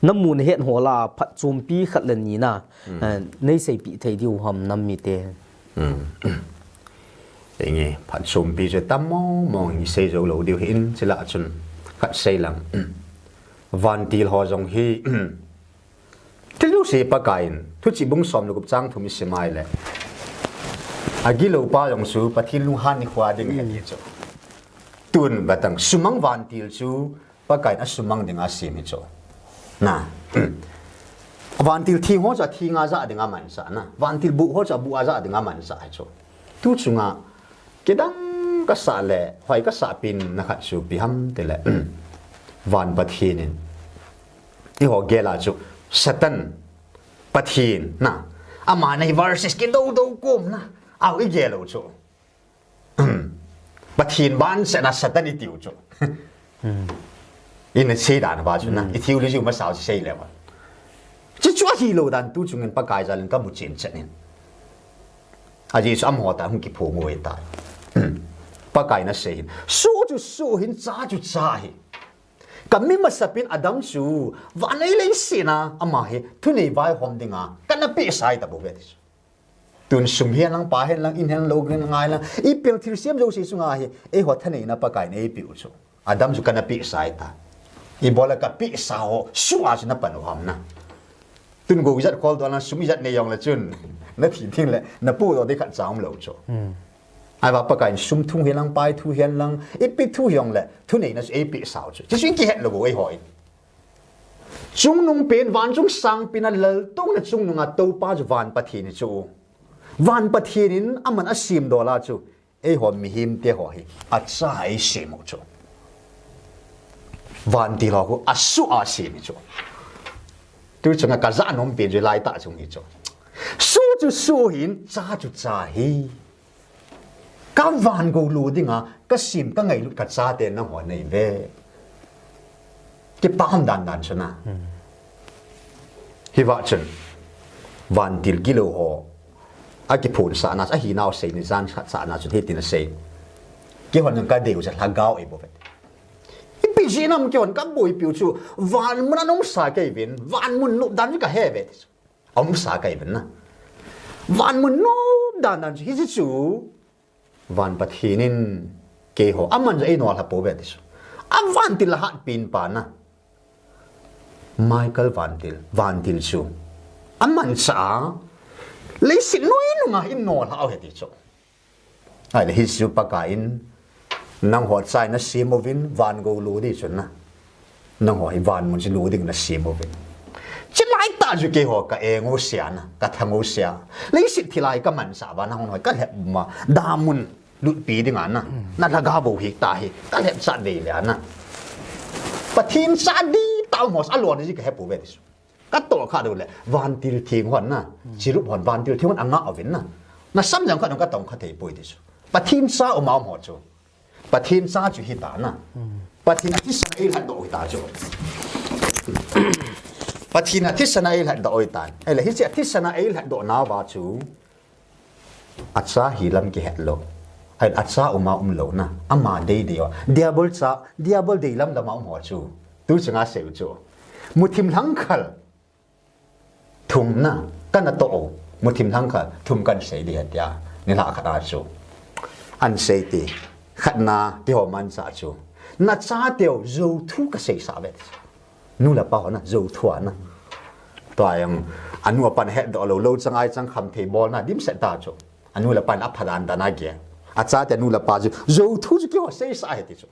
Namu nahet ho lah a phatchompi khat le ni na, eh, neiseipeh thei diu ham nam mite. Enge, phatchompi chu tam mong mong isei jou lou diu hin, chule chun khat sei lang. Vantil ho jong hi, thil jouse Pakaiyin, Thuchih bung som le gup chang thum isim a ahile, agilou pa jong chu Pathen lunghan nikho a ding ahi ti chu. Tun vetang, sumang vantil chu Pakaiyin asumang dinga asem hi chu. Na. Vantil theng ho chu atheng a jah dinga amansah na. Vantil buh ho chu abuh a jah dinga amansah hi chu. Tu chunga kidang kasah le, hoi kasah pen na khat chu ipi ham tile, van Pathen in, eiho gel a chu Satan Pathen na, ama nei versus kidou dou kom na, au igel u chu. Pathen vangsetna Satan itiu chu. Ina seidan uva chu na, i theology masao chu sei le uva. Chuchu ahilou dan tu chungin Pakai jal in kamu chen chen in. Ajeh chu amaho tah hung kiphong u ahitai. Pakaiyin asei hin. Soh chu soh hin, chah chu chah hi. Kami masapen Adam chu, van le leiset a, ama hi, thunei vaihom dinga, kana pehsa ahi tabou ve ti chu. Tun sum hihen lang, pai hihen lang, in hihen lang, lou hihen lang, ngai lang, ipil thilsem jouse chunga hi, eiho thaneina Pakaiyin eipeh u chu. Adam chu kana pehsa ahitai. Ibola kapehsa ho, soh a chu napan u ham na. Tun go ijat kholdoh lang, sum ijat nei jongle chun, nathi ding le, napohdoh ding khatcha umlou chu. Ahivang Pakaiyin sum thu hihen lang, pai thu hihen lang, ipi thu hijongle, thuneina chu eipehsa u chu. Chuchu ikihet lou u eiho in. Chungnungpen, van chung sangpen a laltouna chungnunga toupa chu van Pathen hi chu. Van Pathen in aman asemdol a chu, eiho mihemte ho hi, acha a eisem u chu. Vantil ho khu asoh a asem hi chu. Tu chunga kajah nom pen chu laitah chung hi chu. Soh chu soh hin, chah chu chah hi. Ka van gou lo dinga, kasem, kangailut kachate nangho neive. Kipah dan dan chu na. Hivang chun, vantil gilou ho, akiphonsahna, ahinau sei ni jan khat sahna chun hitin asei. Keihon kadeiu chu lhagao eibol uve. Ipi jeh ham keihon kaboipiu chu, van mun a umsa kahiuvin, van mun nop dan chu kahe uve ti chu. Aumsa kahiuvin na. Van mun nop dan dan chu, hiche chu, van Pathen in keiho, aman chu einolha pouve ti chu. Avantil ahatpen pa na. Michael vantil, vantil chu. Amanchah a, leiset noi nunga einolha u ahi ti chu. Ahile hiche chu Pakaiyin, nangho cha in nasem uvin, van gou lo ding chun na. Nangho hi van mun chu lo ding nasem uvin. Chulaitah chu keiho ka-eng u sea na, kathang u sea. Leiset thil a hi kamanchah uva, nangho hi kalhep ma, damun lutpi dinga na. Nalhagao bou hi tah hi, kalhep chat vei le na. Pathen cha dihtah ho alon ji kahe pouve ti chu. Katoh kha diu le, vantil theng hon na, cherub hon, vantil theng hon anga uvin na. Nasam jong khat jong katong kha thei poi ti chu. Pathen cha uma um ho chu. Pathen cha chu hita na. Pathen a thisan a eilhatdoh hita chu. Pathen a thisan a eilhatdoh hitan. Ahile hiche a thisan a eilhatdoh nauva chu. Acha hi lam kihet lou. Ahile acha uma umlou na. Ama deidei uva. Diabol cha, diabol deilam lama um ho chu. Tu chunga sei u chu. Muthim lhangkhal. Thum na, kana toh u. Muthim lhangkhal, thum kahin sei ding ahi tia. Nilhah khat a chu. Ahin sei ti. Khatna, keiho manchah chu. Nachateu, jou thu kaseisah uve. Nu le pa ho na, jou thu a na. Tua jong, anu apan hetdoh lou, lou chang ai chang khamthei bolna, dimset ta chu. Anu le pa in apha dan dan a gel. Achate nu le pa chu, jou thu chu keiho seisah ahi ti chu.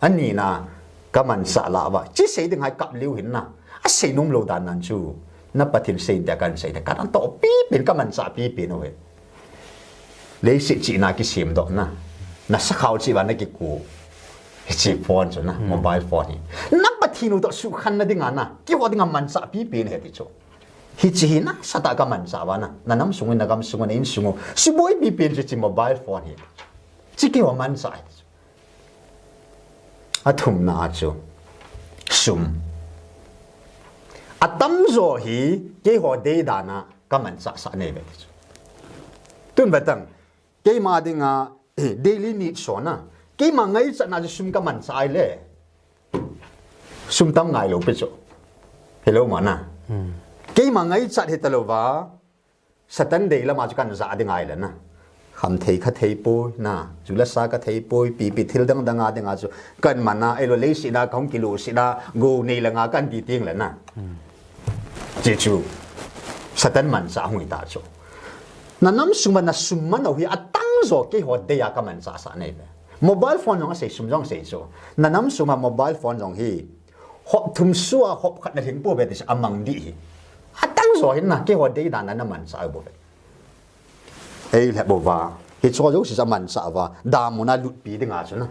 Anina, kamanchah lah uva. Hiche sei ding hi kap leu hin na. Asei nom lou dan nan chu. Na Pathen sei ding kahin sei ding. Kana toh pipen, kamanchah pipen uve. Leiset chihna kisemdoh na. Na sakhao cheh uva na kikou. Hiche phone chu na, mobile phone hi. Na Pathen u toh sukhanna dinga na. Keiho dinga manchah pipen ahi ti chu. Hiche hi nasatah kamanchah uva na. Na nam sung u, na gam sung u, na insung u. Suboi pipen chu hiche mobile phone hi. Hiche keiho manchah ahi ti chu. Athumna a chu. Sum. Atamjo hi keiho deidan a kamanchah sah nei uve ti chu. Tun vetang. Keima dinga, eh, daily needs ho na. Keima ngaichatna chu sum kamanchah ahile. Sum tam ngailou pi chu. Hello mana. Keima ngaichat hita louva. Satan dei lama chu kan ja ding ahi le na. Kham thei kha thei poi na. Ju le sa ka thei poi. Pipi thil dang dang a ding a chu kan mana, ei lo lei sina, ka hung kilu sina, go nei langa kan ti ting le na. Che chu Satan manchah hung ta chu. Na nam sung ma na sum ma no hi atang jo keiho dei a ka manchah sa nei ve. Mobile phone jong a sei, sum jong sei chu. Na nam sung ma mobile phone jong hi hop thum sua hop khat na lhing po ve ti a mang di hi. Atang jo hin na keiho dei dan na manchah bo ve. Ei le bo va. Hi cho jo si sa manchah va. Damun a lutpi ding a chu na.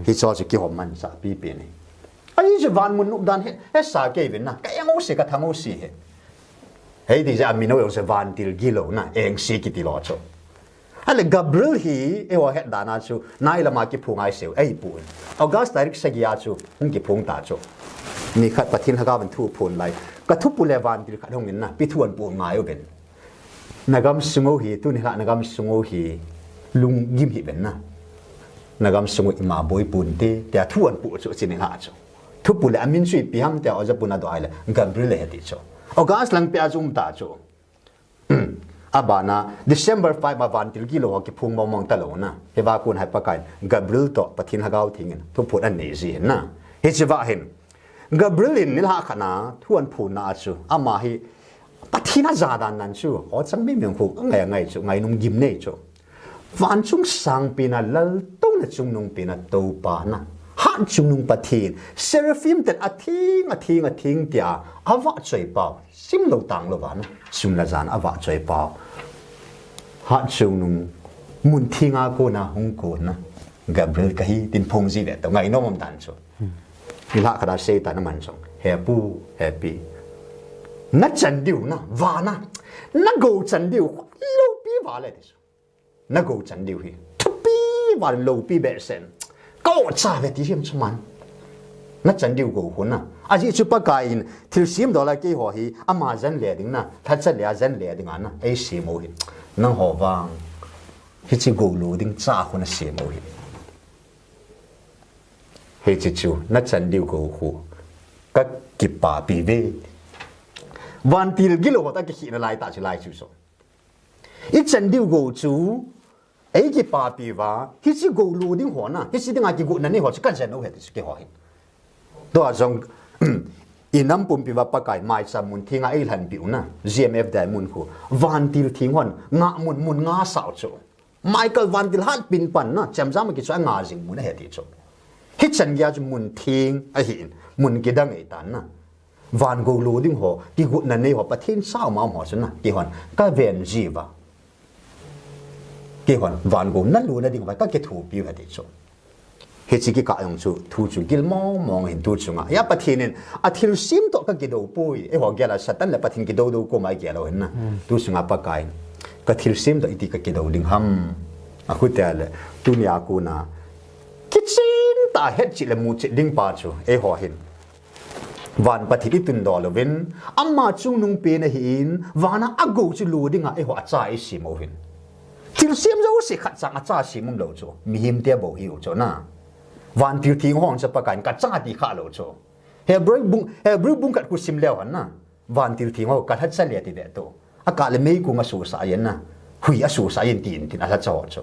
Hi cho chu keiho manchah pipi ni. Ahi chu van mun nup dan he, he sa kei vin na. Ka eng o si ka thang o si he. Hei ti ja mi no yo se vantil gilo na. Eng si kiti lo chu. Ale Gabriel hi, eiho het dan a chu, nai lama kiphung ai seu, ei pu. August tarik sagi a chu, hung kiphung ta chu. Ni khat Pathen lhagao van thu phun lai. Ka thupu le vantil khat hung in na, pi thu an pu ngai u ben. Na gam sung u hi, tuni la na gam sung u hi, lunggim hi ben na. Na gam sung u ima boi pun te, te a thu an pu chu, chi ni la chu. Thupu le amin chu ipi ham te a oja pun a do ai le, Gabriel le he ti chu. August lang pe a chu um ta chu. Abana, December five a vantil gilo ho kiphung mong mong ta lo na. Hi va kun hai Pakai in, Gabriel to Pathen lhagao thing in, thu phun an nei ji hin na. Hi chi va hin. Gabriel in nilhah khat na, thu an phun na a chu. Ama hi, Pathen a ja dan nan chu. O chang mi meng khu, ngai ngai chu, ngai nung gim nei chu. Van chung sang pi na lal to na chungnung pi na to pa na. Hat chungnung Pathen. Seraphim ten a thing, a thing, a thing tia. A va choi pau. Sim lo tang lo van. Sum la jan a va choi pau. Hat chungnung. Mun thing a ko na hung ko na. Gabriel ka hi tin phong ji ve to. Ngai nom dan chu. Nilhah khat a Satan a man chong. He pu, he pi. Na chan diu na, va na. Na go chan diu. Lo pi va le ti chu. Na go chan diu hi. Thupi van lo pi be sen. Ka o cha ve ti him chu man. Na chan diu go khu na. A ji chu Pakai in thil sim do la keiho hi ama jan le ding na. Tha cha le a jan le ding a na. Ei sim u hi. Nang ho vang. Hi chi go lo ding cha khu na sim u hi. Hi chi chu. Na chan diu go khu. Ka kipa pi ve. Vantil gilo ho ta ki hi na lai ta chu lai chu so. I chan diu go chu, ei kipapi va, hichi go lo ding ho na, hichi dinga kigotna nei ho chu ka jen u he ti chu keiho hin. Tua jong, i nam pumpi va Pakai maicham mun thinga ei lhanpi u na, G M F dai mun khu, vantil thing hon, ngah mun, mun nga sao chu. Michael vantil hat pin pan na, chemjam a kichoi a nga jing mun ahi ti chu. Hichan geiya chu mun thing ahi in, mun kidang ei tan na. Van go lo ding ho, kigotna nei ho, Pathen sao ma um ho chu na, keihon, ka ven ji va. Keihon, van go na lo na ding va, ka kithopi u ahi ti chu. Hichi kikah jong chu, thu chu gil mong mong hin tu chunga. Hia Pathen in, a thilsem toh ka kido poi, eiho gel a Satan le Pathen kido do koma i gel u hin na. Tu chunga Pakai in, ka thilsem toh iti ka kido ding ham. A khu tia le, tunia kona, kichen tah a hetchet le muchet ding pa chu, eiho hin. Van Pathen i tun do louvin, ama chungnung pen ahin, vana a go chu lo dinga eiho a cha i sem u hin. Thilsem jouse khat chang a cha sem um lou chu, mihem te bou hi u chu na. Vantil theng ho chu Pakai in ka cha ti kha lou chu. Hebrew bung, Hebrew bung khat khu sim leu hen na. Vantil theng ho ka lhacha le ti ve tu. A kah le meikong a susah jen na. Hui a susah jen tin tin a lhacha ho chu.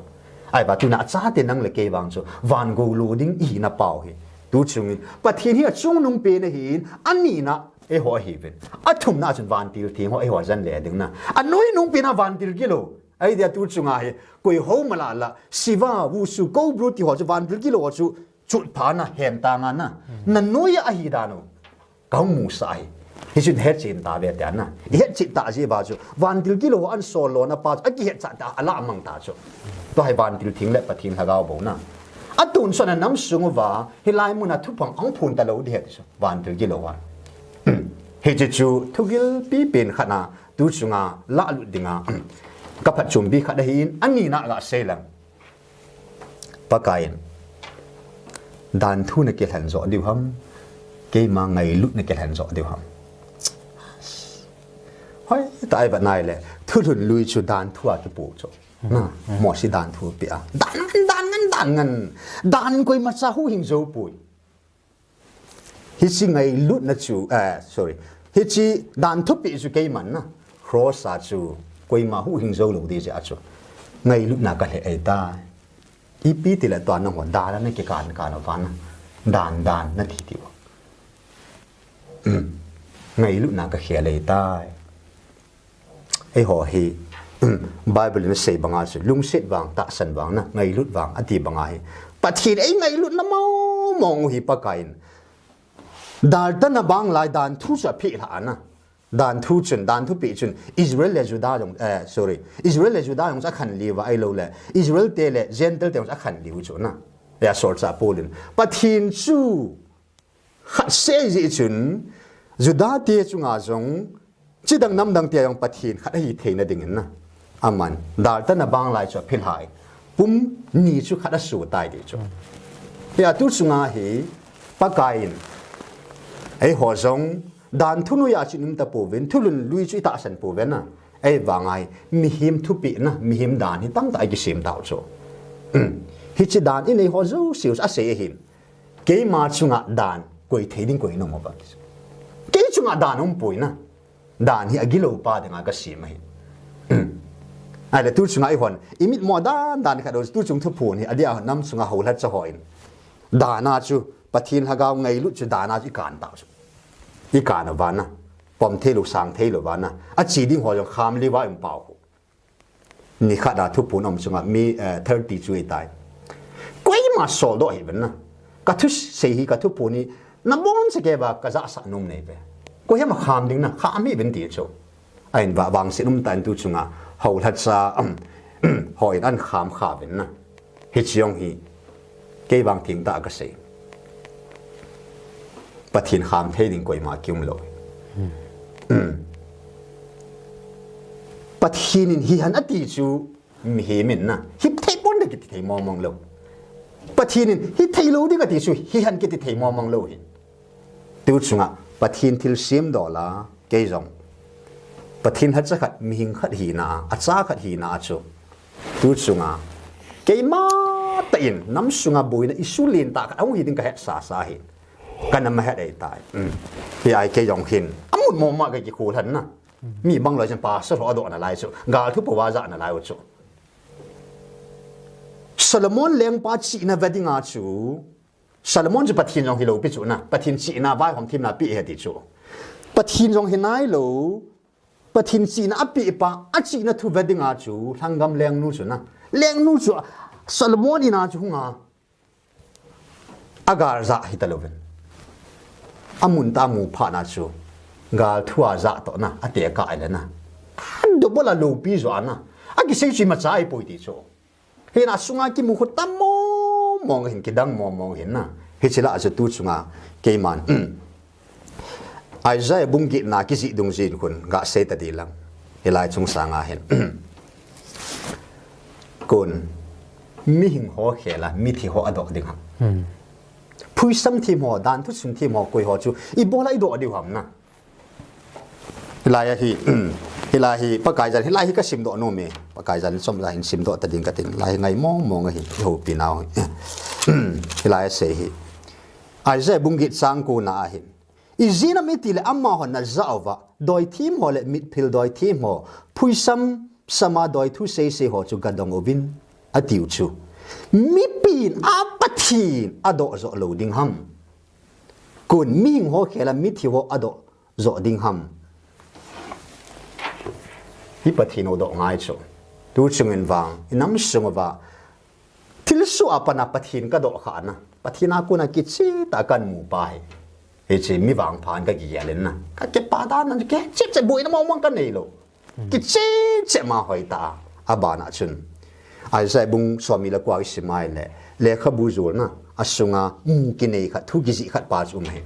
Ahivang tuna a chate nang le kei vang chu. Van go lo ding i hina pau hi. Tu chungin. Pathen hi a chungnung pen ahin. A nina eiho ahiuvin. A thumna chun vantil theng ho eiho jen le ding na. A noinung pen a vantil gilo. Ahi dia tu chunga hi. Koi ho mala la. Shiva, Wushu, Cobra ti ho chu vantil gilo ho chu. Chut pha na hem ta nga na. Na noi ahi dan u. Ka hung musah hi. Hichun hetchen ta ve tia na. I hetchen ta ji va chu. Vantil gilo an sol lo na pa chu. A kihetcha ta a la mang ta chu. Tua hi vantil theng le Pathen lhagao bou na. A tun son a nam sung uva. Hilai muna thupha ahung phun ta lou di he ti chu. Vantil gilo a. Hichi chu thugil pipen khat na. Tu chunga la lut dinga. Ka phatchompi khat ahin. A nina ga sei lang. Pakai in, danthu na kilhen jo diu ham, keima ngailut na kilhen jo diu ham. Hoi, tai va nai le, thulhun lui chu danthu a kipu chu. Na, Mosi danthu pi a. Dan ngan, dan ngan, dan ngan. Dan koima cha huhhing jo poi. Hichi ngailutna chu, eh, sorry. Hiche dan thupeh chu keiman na, cross a chu koima huhhing jou lou ding jeh a chu ngailutna kalheh ahitai. Ipi tile tua nangho dan a nakikan kan uva na, dan dan nati ti u. Ngailutna kakhel ahitai. Eiho hi Bible in asei banga chu lungset vang, tahsan vang na, ngailut vang ati banga hi, Pathen eingailutna mong mong u hi Pakai in daltah na bang lai dan thu chu aphelhah ana. Dan thu chun, dan thupeh chun Israel le Judah jong, eh, sorry, Israel le Judah jong chu akhanlhah uva, ahilouleh Israel te le Gentile te jong chu akhanlhah u chu na. Ahin solchah Paul in Pathen chu khat seh ahi jeh chun, Judah te chunga jong, chidang namdang te jong Pathen khat ahi theina dingin na, aman daltah na bang lai chu aphelhah in, pum ni chu khat asoh tai ti chu. Hia tu chunga hi Pakai in eiho jong dan thu noiya chu inum tapouvin, thulhun lui chu itahsan pouve na. Ahivanga hi mihem thupeh na, mihem dan hi tamtah ikisem tau chu. Hiche dan in eiho jouse u asei ahin. Keima chunga dan koi thei ding koi nom uva. Kei chunga dan umpoi na. Dan hi agilou pa dinga kasem ahi. Ahile tu chunga eihon imitmo dan dan khat u, tu chung thuphon hi adeh a nam chunga houlhacha hon, dan a chu Pathen lhagao ngailut chu dan a chu ikan tau chu. Ikan uva na, pom theilou, sang theilou uva na, ache ding ho jong khamlhah uva um pau. Nikhat a thuphon um chunga mi, eh, thirty chu ahitai. Koima soldoh hih uvin na. Kathusei hi, kathuphon hi nabonchauva kajahsah nom nei uve. Koi ham akham ding na, kham hih uvin ti chu. Ahin vah vangset umtah in tu chunga houlhacha, um, hon ahin kham kha uvin na. Hiche jong hi kei vang thengtah a kasei. Pathen kham thei ding koima kium lou. Pathen in hihen ati chu mihem in na, hithei ponte kiti thei mong mong lou. Pathen in hithei lou ding ati chu hihen kiti thei mong mong lou hi. Tu chunga Pathen thilsem dola, kei jong Pathen lhacha khat, mihem khat hina a, acha khat hina a chu, tu chunga keima tah in nam sunga boina issue lentah khat ahung hi ding kahetsa sa hi. Kanam ahet ahitai. Hia hi kei jong hin amun mong mong a kakikholhan na. Mi bang loi chun pastor ho adoh nalai chu, gal thu pouva ajah nalai u chu. Solomon lengpa chihna ve dinga chu, Solomon chu Pathen jong hilou pi chu na, Pathen chihna vaihom themna pe ahi ti chu. Pathen jong hinailou, Pathen chihna apeh pa, achihna thu ve dinga chu lhanggam lengnu chu na, lengnu chu Solomon in a chu hunga, agal jah hita louvin, amun tah a amu phat na chu gal thu ajah toh na, atekah le na, adouble a loupi jo a na, akisei chu imacha ahipoi ti chu. Hina sunga kimu khu tam mong mong hin, kidang mong mong hin na. Hiche lah a chu tu chunga keiman Isaiah bung get na kijih dungjuiyin khun gasei ta ding lang. Hilai chung sanga hin, kon, mihing ho khel a mithi ho adoh ding ham? Phuisam them ho, danthu chun them ho, koi ho chu ibola idoh diu ham na. Hilai a hi, hilai hi Pakai jan, hilai hi kasimdoh nom e. Pakai jan chomcha hin simdoh ta ding katin. Hilai hi ngai mong mong ahi, ihoupi nau hi. Hilai a asei hi, Isaiah bung get chang ko na ahin, ijeh inem itile amahon najah uva, doithem ho le mitphil doithem ho, phuisam sama doithu seisei ho chu gadong uvin, atiu chu. Mipin a Pathen adoh joh lou ding ham? Kon, mihing ho khel a mithi ho adoh joh ding ham? Hi Pathen u doh ngai chu. Tu chungin vang, inam sung uva thilsoh a pat a Pathen kadoh kha na, Pathen a kona kicheh tah a kamu pa hi, hiche mi vangpha in kakigel in na, kakipah dan a, kicheh cheh, boina mong mong kanei lou. Kicheh cheh ma hoitah a, aban a chun Isaiah bung somni le ko a isim a ahile, lekhabu jolna a sunga mu kinei khat, thu kijih khat pa chu um ahi.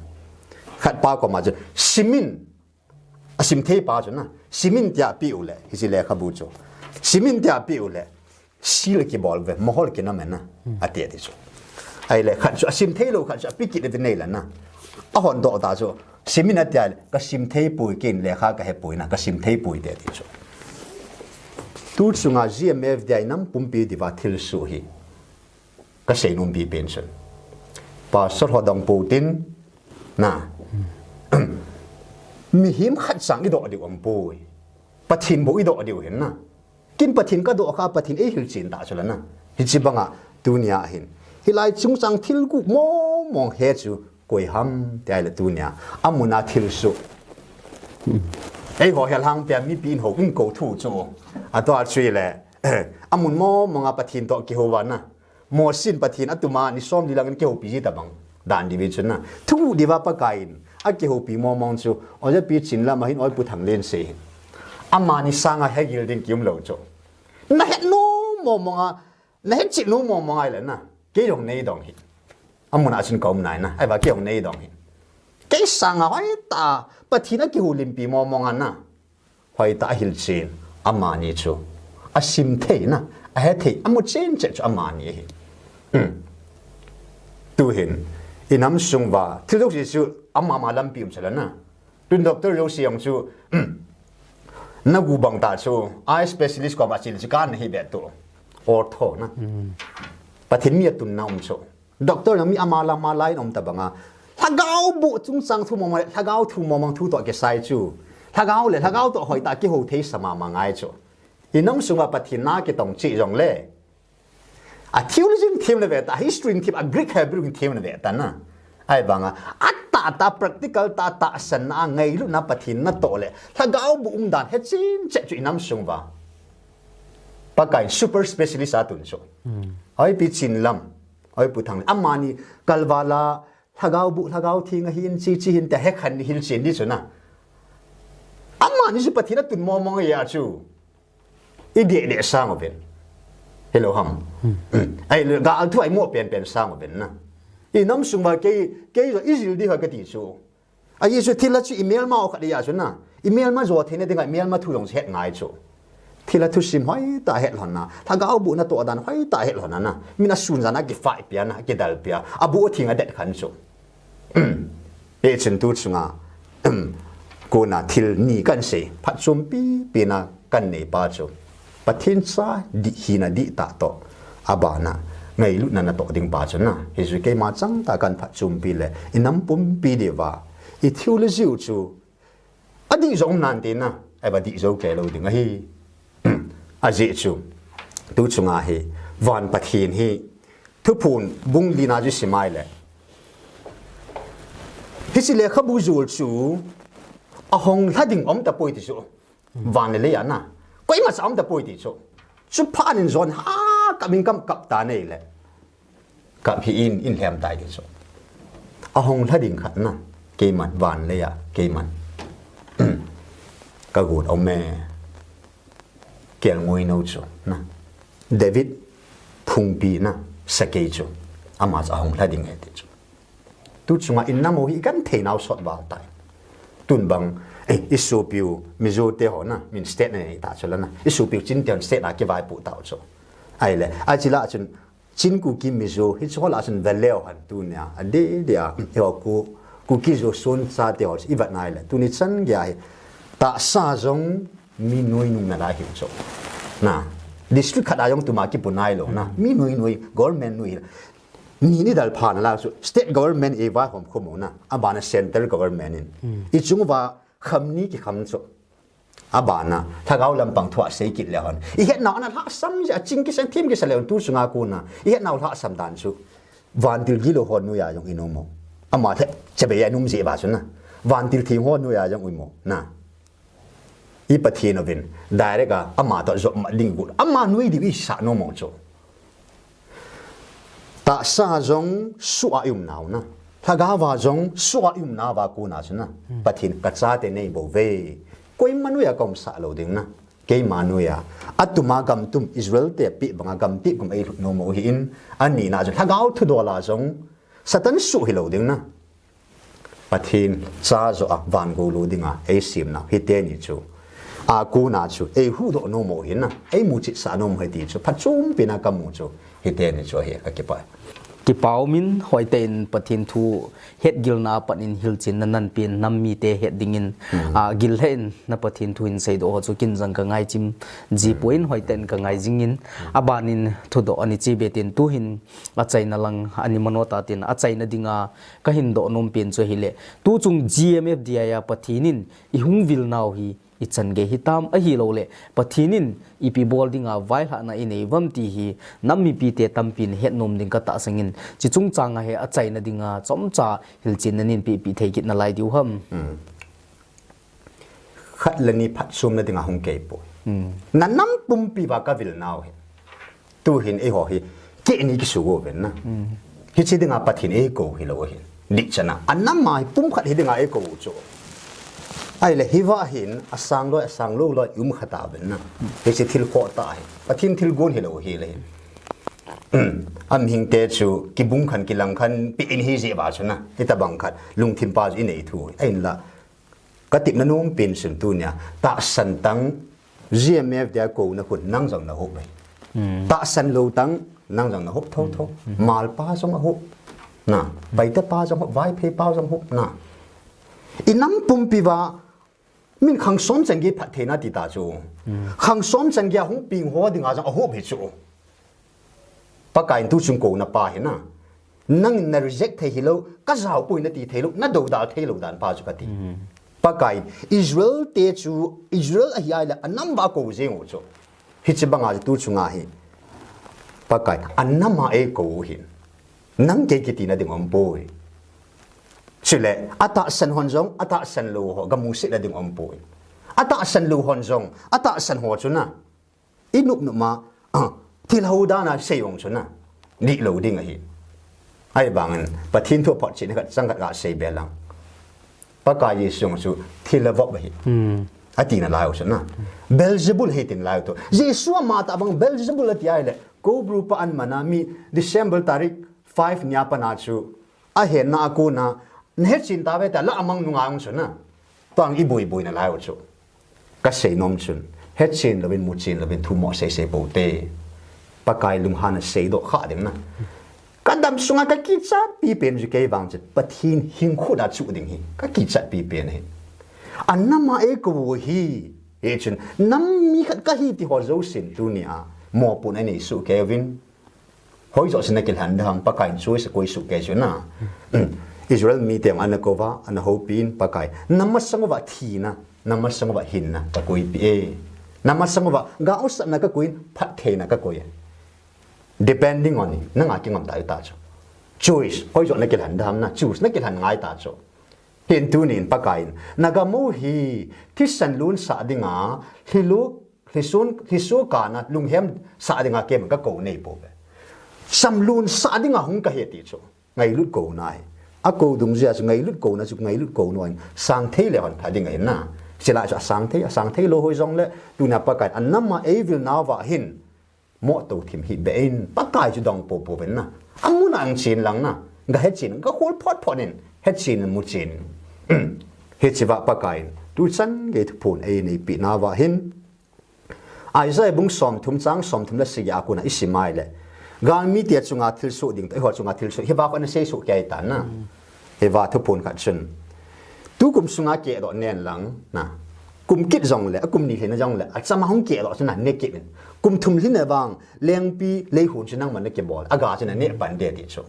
Khat pa koma chu, simin, asim thei pa chu na, simin tia apeh u le, hiche lekhabu chu, simin tia apeh u le, seal kibol uve, mohor kinam e na, ati ati chu. Ahile khat chu asim thei lou, khat chu ape kit uvin nei la na. Ahon doh ta chu, simin atia le, kasim thei poi, ken lekha kahe poi na, kasim thei poi ati ati chu. Tu chunga G M F D I nam pumpi diuva thilsoh hi kasei nom pi pen chun, pastor ho dong pou tin, na, Mihem khat sang i doh diu um poi. Pathen bou i doh diu hin na. Kin Pathen ka doh kha, Pathen ei hilchen ta chu la na. Hichi banga tunia hin. Hilai chungchang thil gup mong mong he chu koi ham ti ahile tunia. Amuna thil suh. Eiho hel hang pia mipi in ho in ko thu chu. Atua chu ile. Amun mong monga Pathen toh kihou va na. Mosin Pathen atuma ni som li lang in kihoupi ji tabang. Dan diu ve chu na. Thu diuva Pakaiyin. Akihoupi mong mong chu. Oja pi Chinlam ahin oi Pu Thanglen se hin. Amani sanga hegil ding kium lou chu. Na het nom mong monga. Na het chih nom mong monga ile na. Kei jong nei dong hi. Amuna chun ka um nai na. Ahivang kei jong nei dong hi. Kei sanga hoitah. Pathen akihoulimpi mong monga na. Hoitah a hilchen, amani chu. Asim thei na, ahe thei, amu chen chet chu amani ahi. Hmm. Tuhin, i nam sung va, thil dok si chu amama lampi um chala na. Tun doctor Josie jong chu, hmm. Na gu bang ta chu, eye specialist koma chil chu kan hi be tu. Ortho na. Pathen mi atun na um chu. Doctor na mi ama la ama la in um tabanga. Lhagao bu chungchang thu mong mong le, lhagao thu mong mong thu toh kisai chu. Lhagao le, lhagao toh hoitah kihou thei sa mama ngai chu. I nam sunga Pathen na kitong chi jong le. A theology in them na ve ta, history in them, a Greek Hebrew in them na ve ta na. Ahivanga, a tah tah practical tah tah san na ngailutna Pathen na toh le. Lhagao bu um dan he chin chet chu i nam sung va. Pakai super specialist a tun chu. Oi pi Chinlam. Oi Pu Thang, amani kalvala, lhagao bu, lhagao theng ahin, chi chi hin te he khan ni hilchen di chu na. Amani chu Pathen atun mong mong a chu. I de de sang uvin. Hello ham. Ai le ga thu ai mo pen pen sang uvin na. I nam sung va kei, kei jo i jil di ha ka ti chu. Ahi chu thilha chu i melma o khat ahi chu na. I melma jo theina dinga i melma thu jong het ngai chu. Thilha thusim hoitah het lhon na. Lhagao bu na toh dan hoitah het lhon na. Min a sun jan a kifai pia na, kidal pia. A bu thing a det khan chu. Pe chun tu chunga. Kona thil ni kan sei. Phatchompi pi na kan nei pa chu. Pathen cha dih hina dih tah toh. Abana ngailutna na toh ding pa chu na. Hichu keima chang tah kan phatchompi le. I nam pumpi diuva. I theology u chu. Adih jo um nante na. Ahivang dih jo kei lou ding ahi. Ajeh chu. Tu chunga hi. Van Pathen hi. Thuphon bung li na chu simai le. Hiche lekhabu jol chu. Ahung lha ding um tapoi ti chu. Van le lei a na. Koima cha um tapoi ti chu. Chuphat in jon ha kap in kam kap ta nei le. Kap hi in, in lhem tai ti chu. Ahung lha ding khat na. Keiman van le a, keiman. Ka got um e. Kelngoi no chu na. David phungpi na. Sakei chu. Ama cha ahung lha ding e ti chu. Tu chunga in nam u hi kan thei nau sot val tai. Tun bang, eh, i sopiu Mizo te ho na, min state na nei ta chu la na. I sopiu Chin te ho state na kivaipoh tau chu. Ahile, achi la chun Chin Kuki Mizo, hichu ho la chun veleu han tunia, a de de a, he ho Ku, Kuki Zo Son cha te ho, i vat nai le, tuni chan gei a hi, tahsa jong mi nuinung na lai hi chu. Na, district khat a jong tuma kipu nai lou na, mi nuinui, government nui, Ni ni dal pha na la chu state government e vaihom khum u na, abana central government in. I chung uva kham ni kikham chu. Abana, lhagao lampang thu a sei kit le hon. I het nau ana lhasam jeh a ching kisa thim kisa le hon tu chunga kona. I het nau lhasam dan chu. Vantil gilou ho noiya jong i nom u. Ama the, chebe ya nom jeh uva chu na. Vantil theng ho noiya jong i um u na. I Pathen uvin, direct a, ama toh jop mat ding got. Ama nui diu i sa nom u chu. Tahsa jong soh a i um nau na. Lhagao va jong soh a i um nauva kona chu na. Pathen ka chate nei bou ve. Koima noiya ka um sah lou ding na. Keima noiya. Atuma gam tum Israel te pi banga gam pi kum ei lhut nom u hi in. Ani na chu lhagao thudol a jong. Satan soh hi lou ding na. Pathen cha jo a van gou lou dinga ei sem nau hi teni chu. A kona chu ei huhdoh nom u hi na, ei muchit sah nom u hi ti chu. Phatchompi na ka mu chu hi teni chu ahi ka kipah. Kipah umin hoitah in Pathen thu hetgilna a pat in hilchenna nahin pen nam mite het dingin, a, gil lheh in na Pathen thu hin seidoh ho chu kin jong ka ngaichim ji poi in hoitah in ka ngai jingin, aban in thudoh ani che be tin tuhin achaina lang ani mano ta tin achaina dinga kahin doh nom pen chu ahile, tuchung G M F D I a Pathen in ihung vil nau hi ichan gei hitam ahilouleh Pathen in ipi bol dinga vaihahna inei uvam ti hi nam mipite tampin hetnom ding ka tahsan in, chi chungchang a hi achaina dinga chomcha hilchenna neihin pehpeh thei kit nalai diu ham? Khat le ni phatchomna dinga hung kei poi. Na nam pumpi uva ka vil nau hi. Tuhin eiho hi kei ni kisu go ven na. Hiche dinga Pathen eikou hilou ahi. Dihchan a, anam a hi pumkhat hi dinga eikou u chu. Ahile hiva hin asang loi, asang lou loi i um kha ta ven na. Hiche thil khoh tah hi Pathen thilgon hilou hile hin, amihing te chu kibung khan kilang khan peh in hi jeh uva chu na, hitobang khat lungthim pa chu inei thu ahinla, ka tepna nom pen chun tunia tahsan tang, G M F D I a kouna khun nang jong na hop ahi. Tahsan lou tang, nang jong na hop thotho. Malpa jong ahop na, Paite pa jong hop, Vaiphei pa jong hop na. I nam pumpi uva min khang som chan gei phattheina ti ta chu, khang som chan gei a hung peng ho dinga jong ahop hi chu. Pakaiyin tuchung kouna pa hi na, nangin na reject thei hilou, ka jao poi nati theilou, na doudal theilou dan pa chu kati. Pakaiyin Israel te chu, Israel ahi ahile anam uva akou jeng u chu. Hiche banga chu tuchunga hi Pakaiyin anam a eikou u hin, nang kei kitina ding umpoi. Chule atahsan hon jong, atahsan lou ho gamusetna ding umpoi. Atahsan lou hon jong atahsan ho chu na, inop nop ma, thilha dan a sei jong chu na, dihlou ding ahi. Ahivangin Pathen thu photchetna khat chang khat gasei be lang, Pakai Jesu jong chu thilha vop ahi, ati nalai u chu na. Beelzebul ahi tin lai u chu. Jesu ama tah vang Beelzebul ati ahile, Koubru pa an man a mi December tarik five nia pat a chu, ahenna a kona, na hechen tauve tia lah a mang nunga jong chu na, tuang iboiboi nalai u chu. Kasei nom chun, hechen louvin, muchen louvin, thumo seisei pou te. Pakai lunghanna seidoh kha ding na. Ka dam sunga ka kichatpi pen chu kei vang chu Pathen hing khut a chu ding hi ka kichatpi pen ahi. Anam a eikou u hi, hichun nam mi khat kahi ti ho jousen tunia mopohna nei soh kei uvin. Hoijoh chu na kilhen ding ham, Pakaiyin choice akoi soh kei chu na. Israel mite ana kou uva, ana houpi in Pakai, na masang uva thina, na masang uva hinna kakoipeh e. Na masang uva gaosapna kakoi in, phattheina kakoi e. Depending on you, nanga kingam tai ta chu. Choice, hoijoh na kilhen ding ham na, choose na kilhen ngai ta chu. Hin tunin Pakaiyin, na gam u hi thisan lonsah dinga, lhilu, lhisun, lhisu kana lunghem sah dinga keiman kakou nei pouve. Sam lonsah dinga hung kahi ti chu. Ngailut kouna hi. Akou dungjuia chu ngailut kouna chu, ngailut kouna in sang thei le hon pha ding ahi na. Chulai chu asang thei, asang thei lou hoi jongle, tunia Pakaiyin anam a eivil nauva hin, mohto thim hih beh in, Pakai chu dong poupou ven na. Amun a hung chen lang na. Gahechen, gakhol photphot in, hechen in, muchen in. Hichea Pakaiyin tuchan gei thuphon eineipeh nauva hin, Isaiah bung somthum chang somthum le sagi a kona isim a ahile, galmite chunga thilsoh ding toh, eiho chunga thilsoh, hiva kona seisoh kei tan na. Hiva thuphon khat chun, tukum sunga kehdoh nen lang na, kum kit jongle, akum ni lhin jongle, achama hung kehdoh chu na ne kit in. Kum thum lhin vang lengpi leihun chu nangman nakibol, aga chu nane pan de ti chu.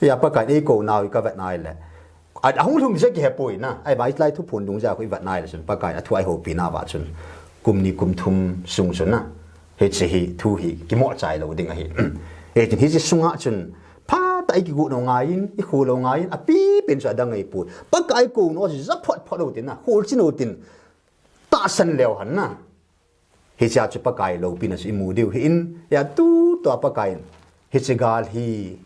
Hia Pakaiyin eikou nau hi kavet nai le, ahung lhung jeh kihepoi na. Ahivang hilai thuphon dungjuia khu ivet nai le chun Pakaiyin athu a eihoupi nauva chun, kum ni kum thum sung chun na, hiche hi thu hi kimoh chai lou ding ahi. Hichun hiche sunga chun phatah a ikigot nau ngaiyin, ikho lou ngaiyin, apipen chu adang ahipoi. Pakai kou nau chu ja photphot u tin na, kholchin u tin, tahsan leu hen na. Hichea chu Pakai loupina chu imu diu ahin, hia tutua Pakaiyin, hiche gal hi,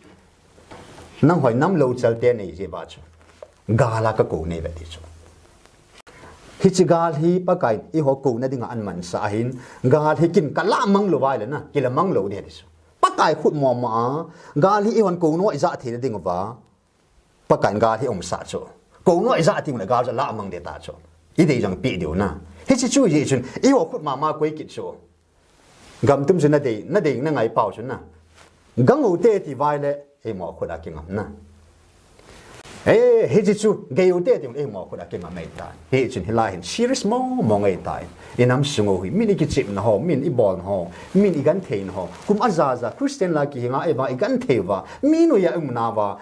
nang hoi nam lou chalte nei jeh uva chu, gal a kakou neive ti chu. Hiche gal hi Pakaiyin eiho kouna dinga ahin mansah ahin, gal hi kin kalamang lou uva ahile na, kilamang lou ding ahi ti chu. Pakai khut mama a, gal hi eihon kou nau ijat theina diuva, Pakaiyin gal hi umsah chu. Kou nau ijat ding le gal chu alamang ding ta chu. Idei jong peh diu na. Hiche chu hijeh chun, eiho khut mama koi kit chu. Gam tum chu nadei, nadei nangai pau chu na. Gang u te ti uva ahile, eimo khut a kingam na. Eh, hiche chu, gei u te ding, eimo khut a kingam ahi tai. Hichun hilai hin, serious mong mong ahi tai. I nam sung u hi, min i kichepna ho, min i bolna ho, min i gentheina ho. Kum ajaja, Christian la kihi nga, eiva i genthei uva, mi noiya i umna uva,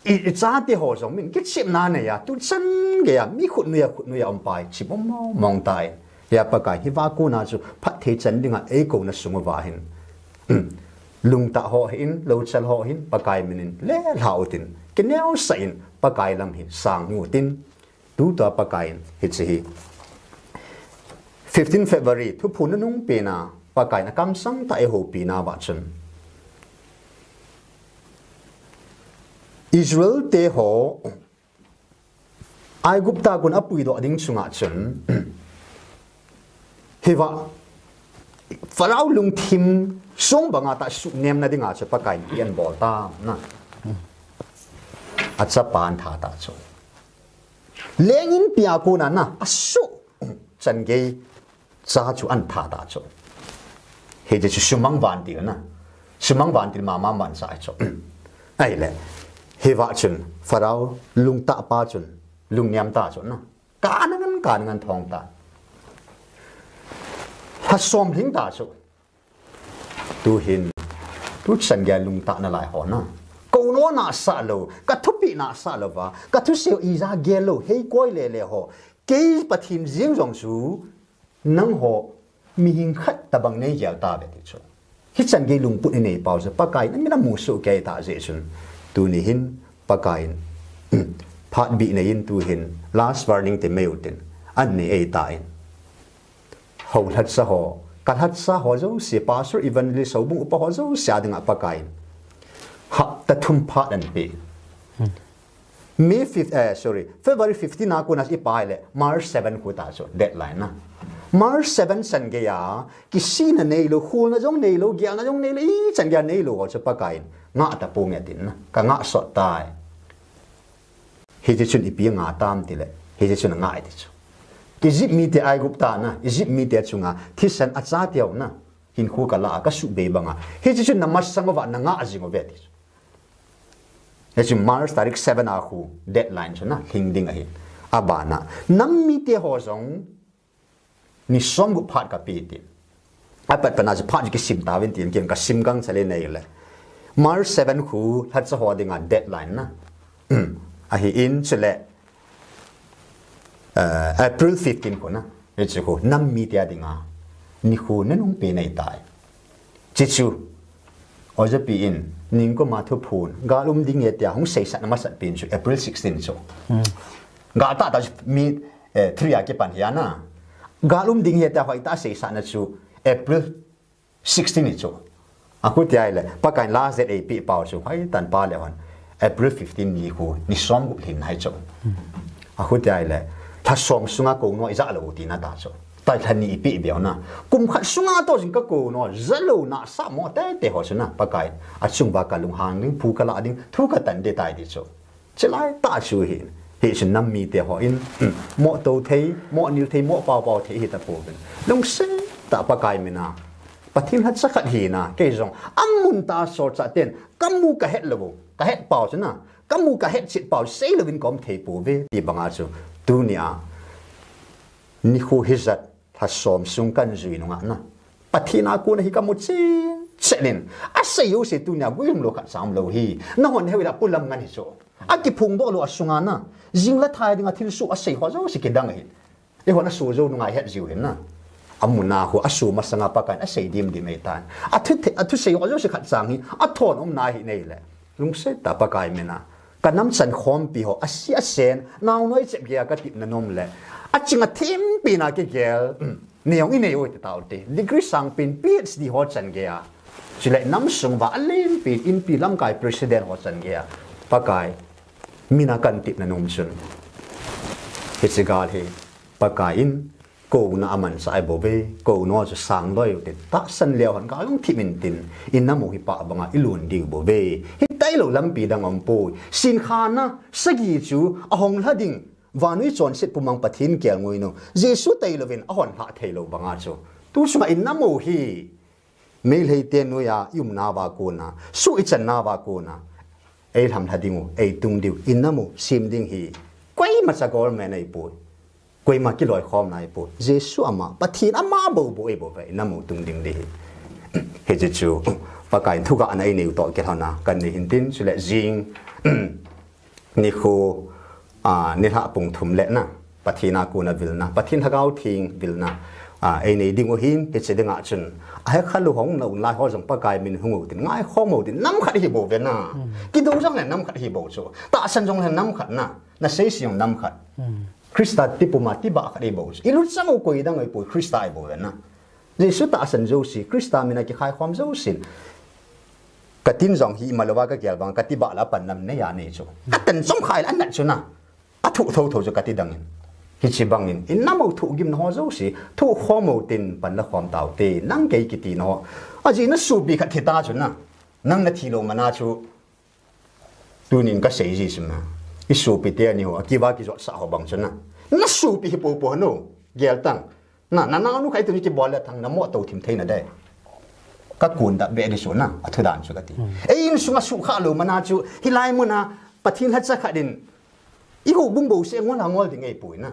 i, i chate ho jong, min kichepna neiya, tu chan geiya, mi khut noiya, khut noiya um pai, chep mong mong tai. Hia Pakai, hiva kona chu, phatthei chan dinga, eikouna sung uva hin. Lungtah ho hin, louchal ho hin, Pakai minin, lelha utin, kineosah in, Pakai lam hi, sang utin, tutua Pakai in, hiche hi. Fifteen February, thuphon nunung pena, Pakai in akamsang tah a eihoupi nauva chun. Israel te ho, Aigupta a kon apuidoh ding chunga chun, hiva, Pharaoh lungthim sung banga tah suhnemna dinga chu Pakai in ahin bol tan na. Achapa ahin tha tan chu. Leng inpi a kona na, asuh chan gei cha chu ahin tha tan chu. Hiche chu sumang vantil na. Sumang vantil mama mansa ahi chu. Ahile, hiva chun, Pharaoh lungtah pa chun, lungnem tan chu na. Kana ngan, kana ngan thong tan. Lha som lhing tan chu. Tu hin, tu chan geiya lungtah nalai ho na. Kou nom nasa lou, ka thupeh nasa lou va, ka thusei ija gel lou, hei koi lele ho. Kei Pathen jeng jong chu, nangho, mihem khat tabang nei gel tave ti chu. Hichan gei lungput inei pau chu, Pakai in amin amu soh kei tah jeh chun. Tuni hin, Pakai in, phat bih nei in tu hin, last warning ti mai u tin, ahin nei ahi tan. Hou lhacha ho, ka lhacha ho jouse, pastor, evangelist, houbung upa ho jouse a dinga Pakai in. Hapta thum phat ahin pe. May fifth, eh, sorry, February fifteen a kona i pha le, March seven khu ta chu, deadline na. March seven chan geiya, kisihna neilou, khulna jong neilou, gelna jong neilou, ichan geiya neilou ho chu Pakai in, ngah tapong e tin na, ka ngah sot tai. Hiche chun ipi ngah tam tile, hiche chun angah e ti chu. Egypt mite Aigupta na, Egypt mite chunga, thisan achate ho na, hinkho kalah a, kasuhbei banga. Hiche chun namasang uva, nangah jing uve ti chu. Hiche March tarik seven a khu deadline chu na, lhing ding ahi. Abana, nam mite ho jong, ni som gup phat kape tin. Apat pana chu phat chu kisim tauvin tin, ken kasim gangchal e nei le. March seven khu lhacha ho dinga deadline na. Ahin chule, eh, April fifteen khu na. Hiche khu nam mite a dinga nikho nunung pen ahi tai. Chuche chu, Ojapi in, ningkuma thuphon, gal um ding ahi tia hung seisahna masat pen chu April sixteen chu. Gal tah tah chu mi, eh, three a kipan hi ana. Gal um ding ahi tia hoitah a seisahna chu April sixteen hi chu. Akhuti ahile, Pakai in last date eipeh pau chu, hoitah in pale hon. April fifteen ni khu, ni som gup lhin ahi chu. Akhuti ahile, lha som sunga kou nom ija lou tina ta chu. Tai lha ni ipeh beu na. Kum khat sunga toh jing ka kou nom, ja lou nasa mo teitei ho chu na, Pakai in. Achung uva kalunghang ding, phu kalah ding, thu katan ding tai ti chu. Chulai tah chu hin, hichun nam mite ho in, moh to thei, moh nil thei, moh pao pao thei hita pouvin. Lungset tah Pakai mina, Pathen lhacha khat hina, kei jong, amun tah solchah ten, kamu kahet lou, kahet pau chu na, kamu kahet chet pau, seilouvin kaum thei pouve, ti banga chu, tunia, nikho hijat, lha som sung kan jui nunga na. Pathen a kona hi kamu chen chen in. Asei jouse tunia guilhung lou khat cha umlou hi. Nahon heu ila pulam ngan hi chu. Akiphongdoh lou asunga na. Jing le thai dinga thilsoh asei ho jouse kidang ahi. Eihon aso jou nunga ihet jiu hin na. Amuna khu aso masanga Pakai in asei dimdim ahitan. Athu, athusei ho jouse khat chang hi. Athon umna hi nei le. Lungset tah Pakai mina. Ka nam chan khompi ho, asi asen, naonoi chep geiya katepna nom le. Aching athempi na kigel, nei jong inei u hita ute. Degree sangpen, P H D ho chan geiya. Chule nam sung uva alenpen, inpi lamkai president ho chan geiya. Pakai, mina kan tepna nom chun. Hiche gal hi, Pakai in, Kouna amanchah ahi bouve, kou nom chu sang loi u tin, tahsan leu hon kalungthim in tin, i nam u hi pah banga i lon diu bouve. Hitailou lampi dang aumpoi. Sinkhana sagi chu ahong lha ding, vannoi chonset pumang Pathen kelngoi nu Jesu tailouvin ahon lhah theilou banga chu. Tu chunga i nam u hi, Meitei te noiya i umna va kona, su i channa va kona, ei lhamlha ding u, ei tung diu, i nam u sem ding hi, koima cha government ei poi. Koima kiloikhomna ei poi. Jesu ama, Pathen ama bou bou ei bou ve, i nam u tung ding di hi. Hiche chu, Pakai thugahna ei neiu toh kilhona, kan nei hin tin, chule jing, nikho, a, nilhah pung thum le na, Pathen a kona vilna, Pathen Lhagao Theng vilna, a, ei nei ding u hin, hiche dinga chun, a hekha lu hung na un lai ho jong Pakai min hung u tin, ngaikhom u tin, nam khat hi bou ve na. Kidou jong le nam khat hi bou chu. Tahsan jong le nam khat na, na sei sei jong nam khat. Christa tipuma tibah khat hi bou chu. I lut chang u koi dang ei poi, Christa hi bou ve na. Jesu tahsan jouse, Christa mina kikhaikhom jousen. Ka tin jong hi ima louva ka gel vang, ka tibah la pan nam nei a nei chu. Ka tan chom khai la nat chu na. A thu tho tho chu ka ti dangin. Hiche bangin, i nam u thugimna ho jouse, thukhom u tin pan la khom tau te, nang kei kiti na ho. Ajeh na sopi khat thi ta chu na. Nang na thi lou mana chu. Tunin ka sei ji chu na. I sopi te ani ho, a kiva kijot sa ho bang chu na. Na sopi hi popo hanu. Gel tang. Na, na, na, nu khai tu ni kibol le thang na mo to thim thei na de. Ka kun da be ni su na, a thu dan chu ka ti. Ei in sunga su kha lo mana chu, hilai muna, Pathen lhacha khat in, i houbung bouseh ngol ha ngol ding ei poi na.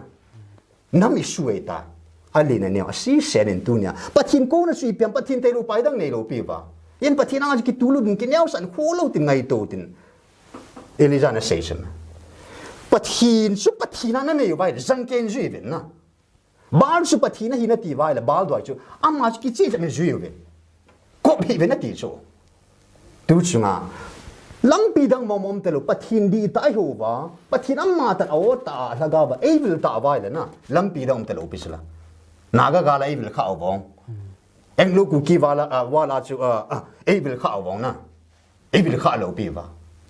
Nam i su ei ta. A lina neo, a si sen in tunia. Pathen kona su i piam, Pathen teilu pai dang nei lo pi va. Yen Pathen anga chu kitu lo ding, kineo san kho lo tin ngai to tin. Elijah na sei chu na. Pathen chu Pathen a na nei u vai, jang ken jui vin na. Baal chu Pathen ahi nati vai le, Baal doi chu, ama chu kicheh cheh min jui uve. Kop hi ve nati chu. Tu chunga, lampi dang mong mong te lo, Pathen di ta ahi uva, Pathen ama tan a o ta, lhagao va, ei vil ta vai le na, lampi dang um te lo pi sila. Naga gal a ei vil kha u vong. Anglo Kuki val a, a, val a chu, a, a, ei vil kha u vong na. Ei vil kha lo pi va.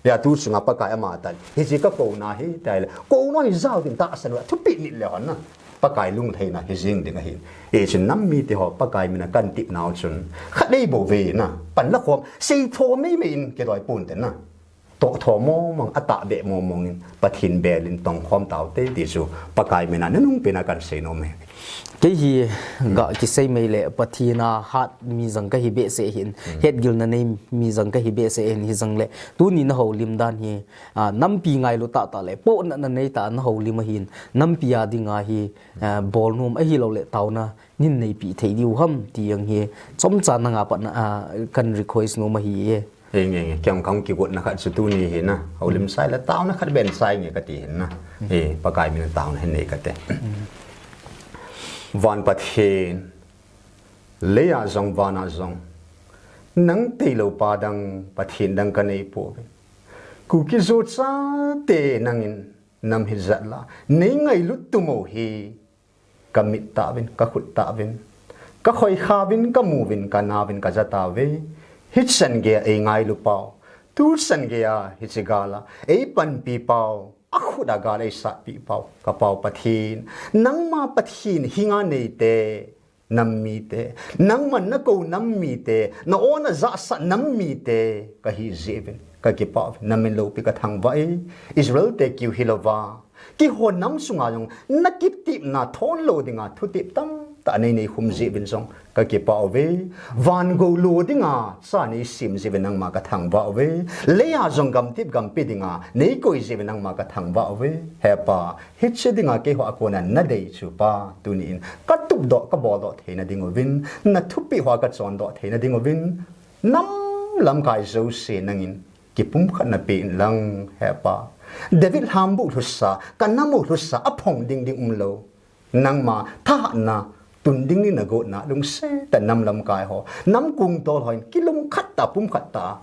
Ya tu chunga Pakai ama tan. Hiche ka kouna hi, tai le. Kouna hi jao din tahsan u, thupi nit le hon na. Pakai lungtheina hi jing ding ahi. Hichun nam mite ho Pakai mina kan tip nau chun. Khat nei bou ve na. Pan la khom, sei tho mei mei in kidoi pon te na. To tho mong mong, a tahbeh mong mong in, Pathen bel in tong khom tau te, ti chu Pakai mina nanung pena kan sei nom e. Kei hi ga kisei mei le Pathen a hat mi jang ka hi behseh hin, hetgilna nei mi jang ka hi behseh hin, hi jang le tuni na houlim dan hi, a, nampi ngailu tah tah le, pohnatna nei tah na houlim ahin, nampi a dinga hi, a, bol nom ahi lou le taona, nin neipi thei diu ham, ti jang hi, chomcha nanga pat na, a, kan request nom ahi e. He nge nge, kei jong ka hung kigotna khat chu tuni hi na, houlim sai le taona khat ben sai nge kati hin na. He, Pakai mina taona hin nei kate. Van Pathen, leiya jong, vana jong, nang tei lou pa dang, Pathen dang ka nei pouve. Kuki Zo chate nangin nam hi jat la, nei ngailut tum u hi, ka mit tah uvin, ka khut tah uvin, ka khoikha uvin, ka mu uvin, ka na uvin, ka ja tauve. Hichan geiya ei ngailu pau, tuchan geiya hiche gal a ei panpi pau, a khut a gal ei satpi pau, ka Pau Pathen, nangma Pathen hinga neite, nam mite, nangman na kou nam mite, na o na jahsah nam mite, ka hi jeh uvin, ka kipah uvin, na min loupi ka thangvah e, Israel te kiu hilouva, keiho nam sunga jong, na kitepna thon lou dinga, thutep tamtah nei neikhum jeh uvin jong, ka kipah uve, van gou lo dinga, cha nei sem jeh uvin nangma ka thangvah uve, leiya jong gamtep gampi dinga, nei koi jeh uvin nangma ka thangvah uve, He Pa, Hiche dinga keiho a kona na dei chu Pa, tuni in ka tupdoh, ka boldoh theina ding uvin, na thupeh hoa ka chondoh theina ding uvin, nam lamkai jouse nangin kipumkhatna pe in lang, He Pa. David lhambu lhusa, ka nam u lhusa, a phong ding ding umlou. Nangma thahatna, tun ding ni na gotna, lungset tah nam lamkai ho, nam kung tol ho in, kilungkhat tah, pumkhat tah.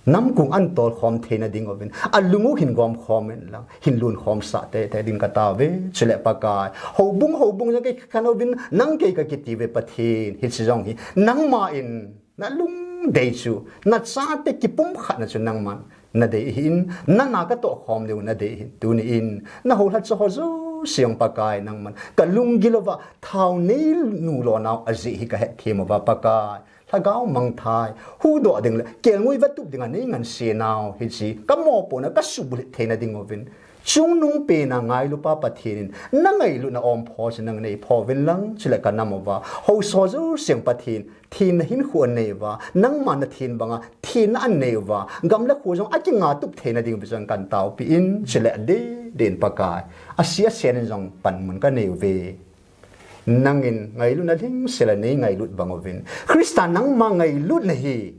Nam kung an tolkhom theina ding uvin, a lung u hin gomkhom in lang, hin lunkhom sah tete ding ka tao ve, chule Pakai. Houbung, houbung jong kei ka khen uvin, nang kei ka kiti ve Pathen, hiche jong hi, nangma in, na lungdei chu, na chate kipumkhatna chu nangman, na dei ahin, na na ka tohkhom diu na dei ahin, tuni in, na houlhacha ho jouse jong Pakai nangman, ka lunggil uva, thao nei nu lo nau ajeh hi ka hetthem uva Pakai. Lhagao mangthai, huhdoh ding le, kelngoi vatup dinga nei ngansenau, hiche, ka mopohna, ka subulhit theina ding uvin. Chungnung pena ngailupa Pathen in, na ngailutna ompho chu nang nei pho vin lang, chule ka nam uva, houso jouse Pathen, thenna hinkho anei uva, nangma na thenna banga, thenna anei uva, gam le kho jong akinga tup theina ding uva chun kan taopi in, chule adeh deh in Pakai, ase ase in jong panmun ka nei uve. Nangin ngailutna lhingsel a nei ngailut bang uvin. Christa nangma ngailutna hi,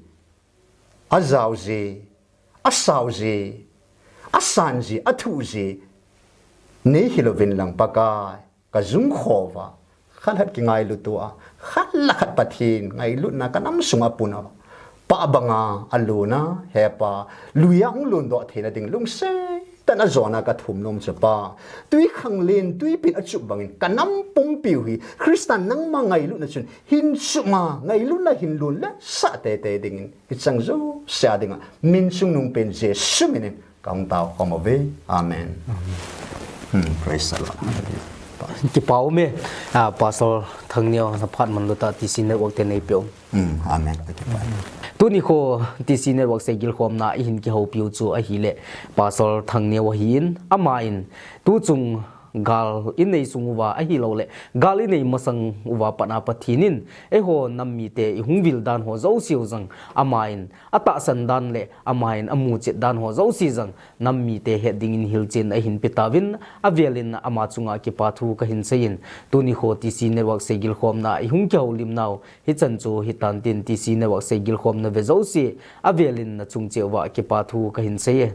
ajao ji, asao ji, asan ji, athu ji, nei hil uvin lang Pakai, ka jung kho uva, khat le khat kingailut tua, khat le khat Pathen, ngailutna ka nam sunga pun uva. Pa banga, aluna, hepa, luia hung lundoh theina ding lungset tah in ajona ka thum nom chu Pa. Tui khanglen, tui pin achup bangin, ka nam pumpiu hi, Christa nangma ngailutna chun, hin chuma, ngailutna hin lun le sah tete dingin, ichang jousea dinga, min chungnung pen Jesu minin, ka hung tao khom uve. Amen. Hmm, praise the Lord. Kipa ume, ah, Pastor Thangneo, na phat manlu tah T C Network te nei pe u. Hmm, amen. Kipa. Tuni kho T C Network seigilkhomna ihin kihoupiu chu ahile Pastor Thangneo ahin, amahin tuchung gal inei sung uva ahilou le, gal inei masang uva pat a Pathen in, eiho nam mite ihung vil dan ho jouse u jong, amahin atahsan dan le, amahin amuchet dan ho jouse jong, nam mite het dingin hilchen ahin pe tauvin, avelin ama chunga kipa thu kahin seiyin, tuni kho T C Network seigilkhomna ihung kihoulim nau, hichan chu hitan tin T C Network seigilkhomna ve jouse, avelin na chung cheh uva kipa thu kahin seiye.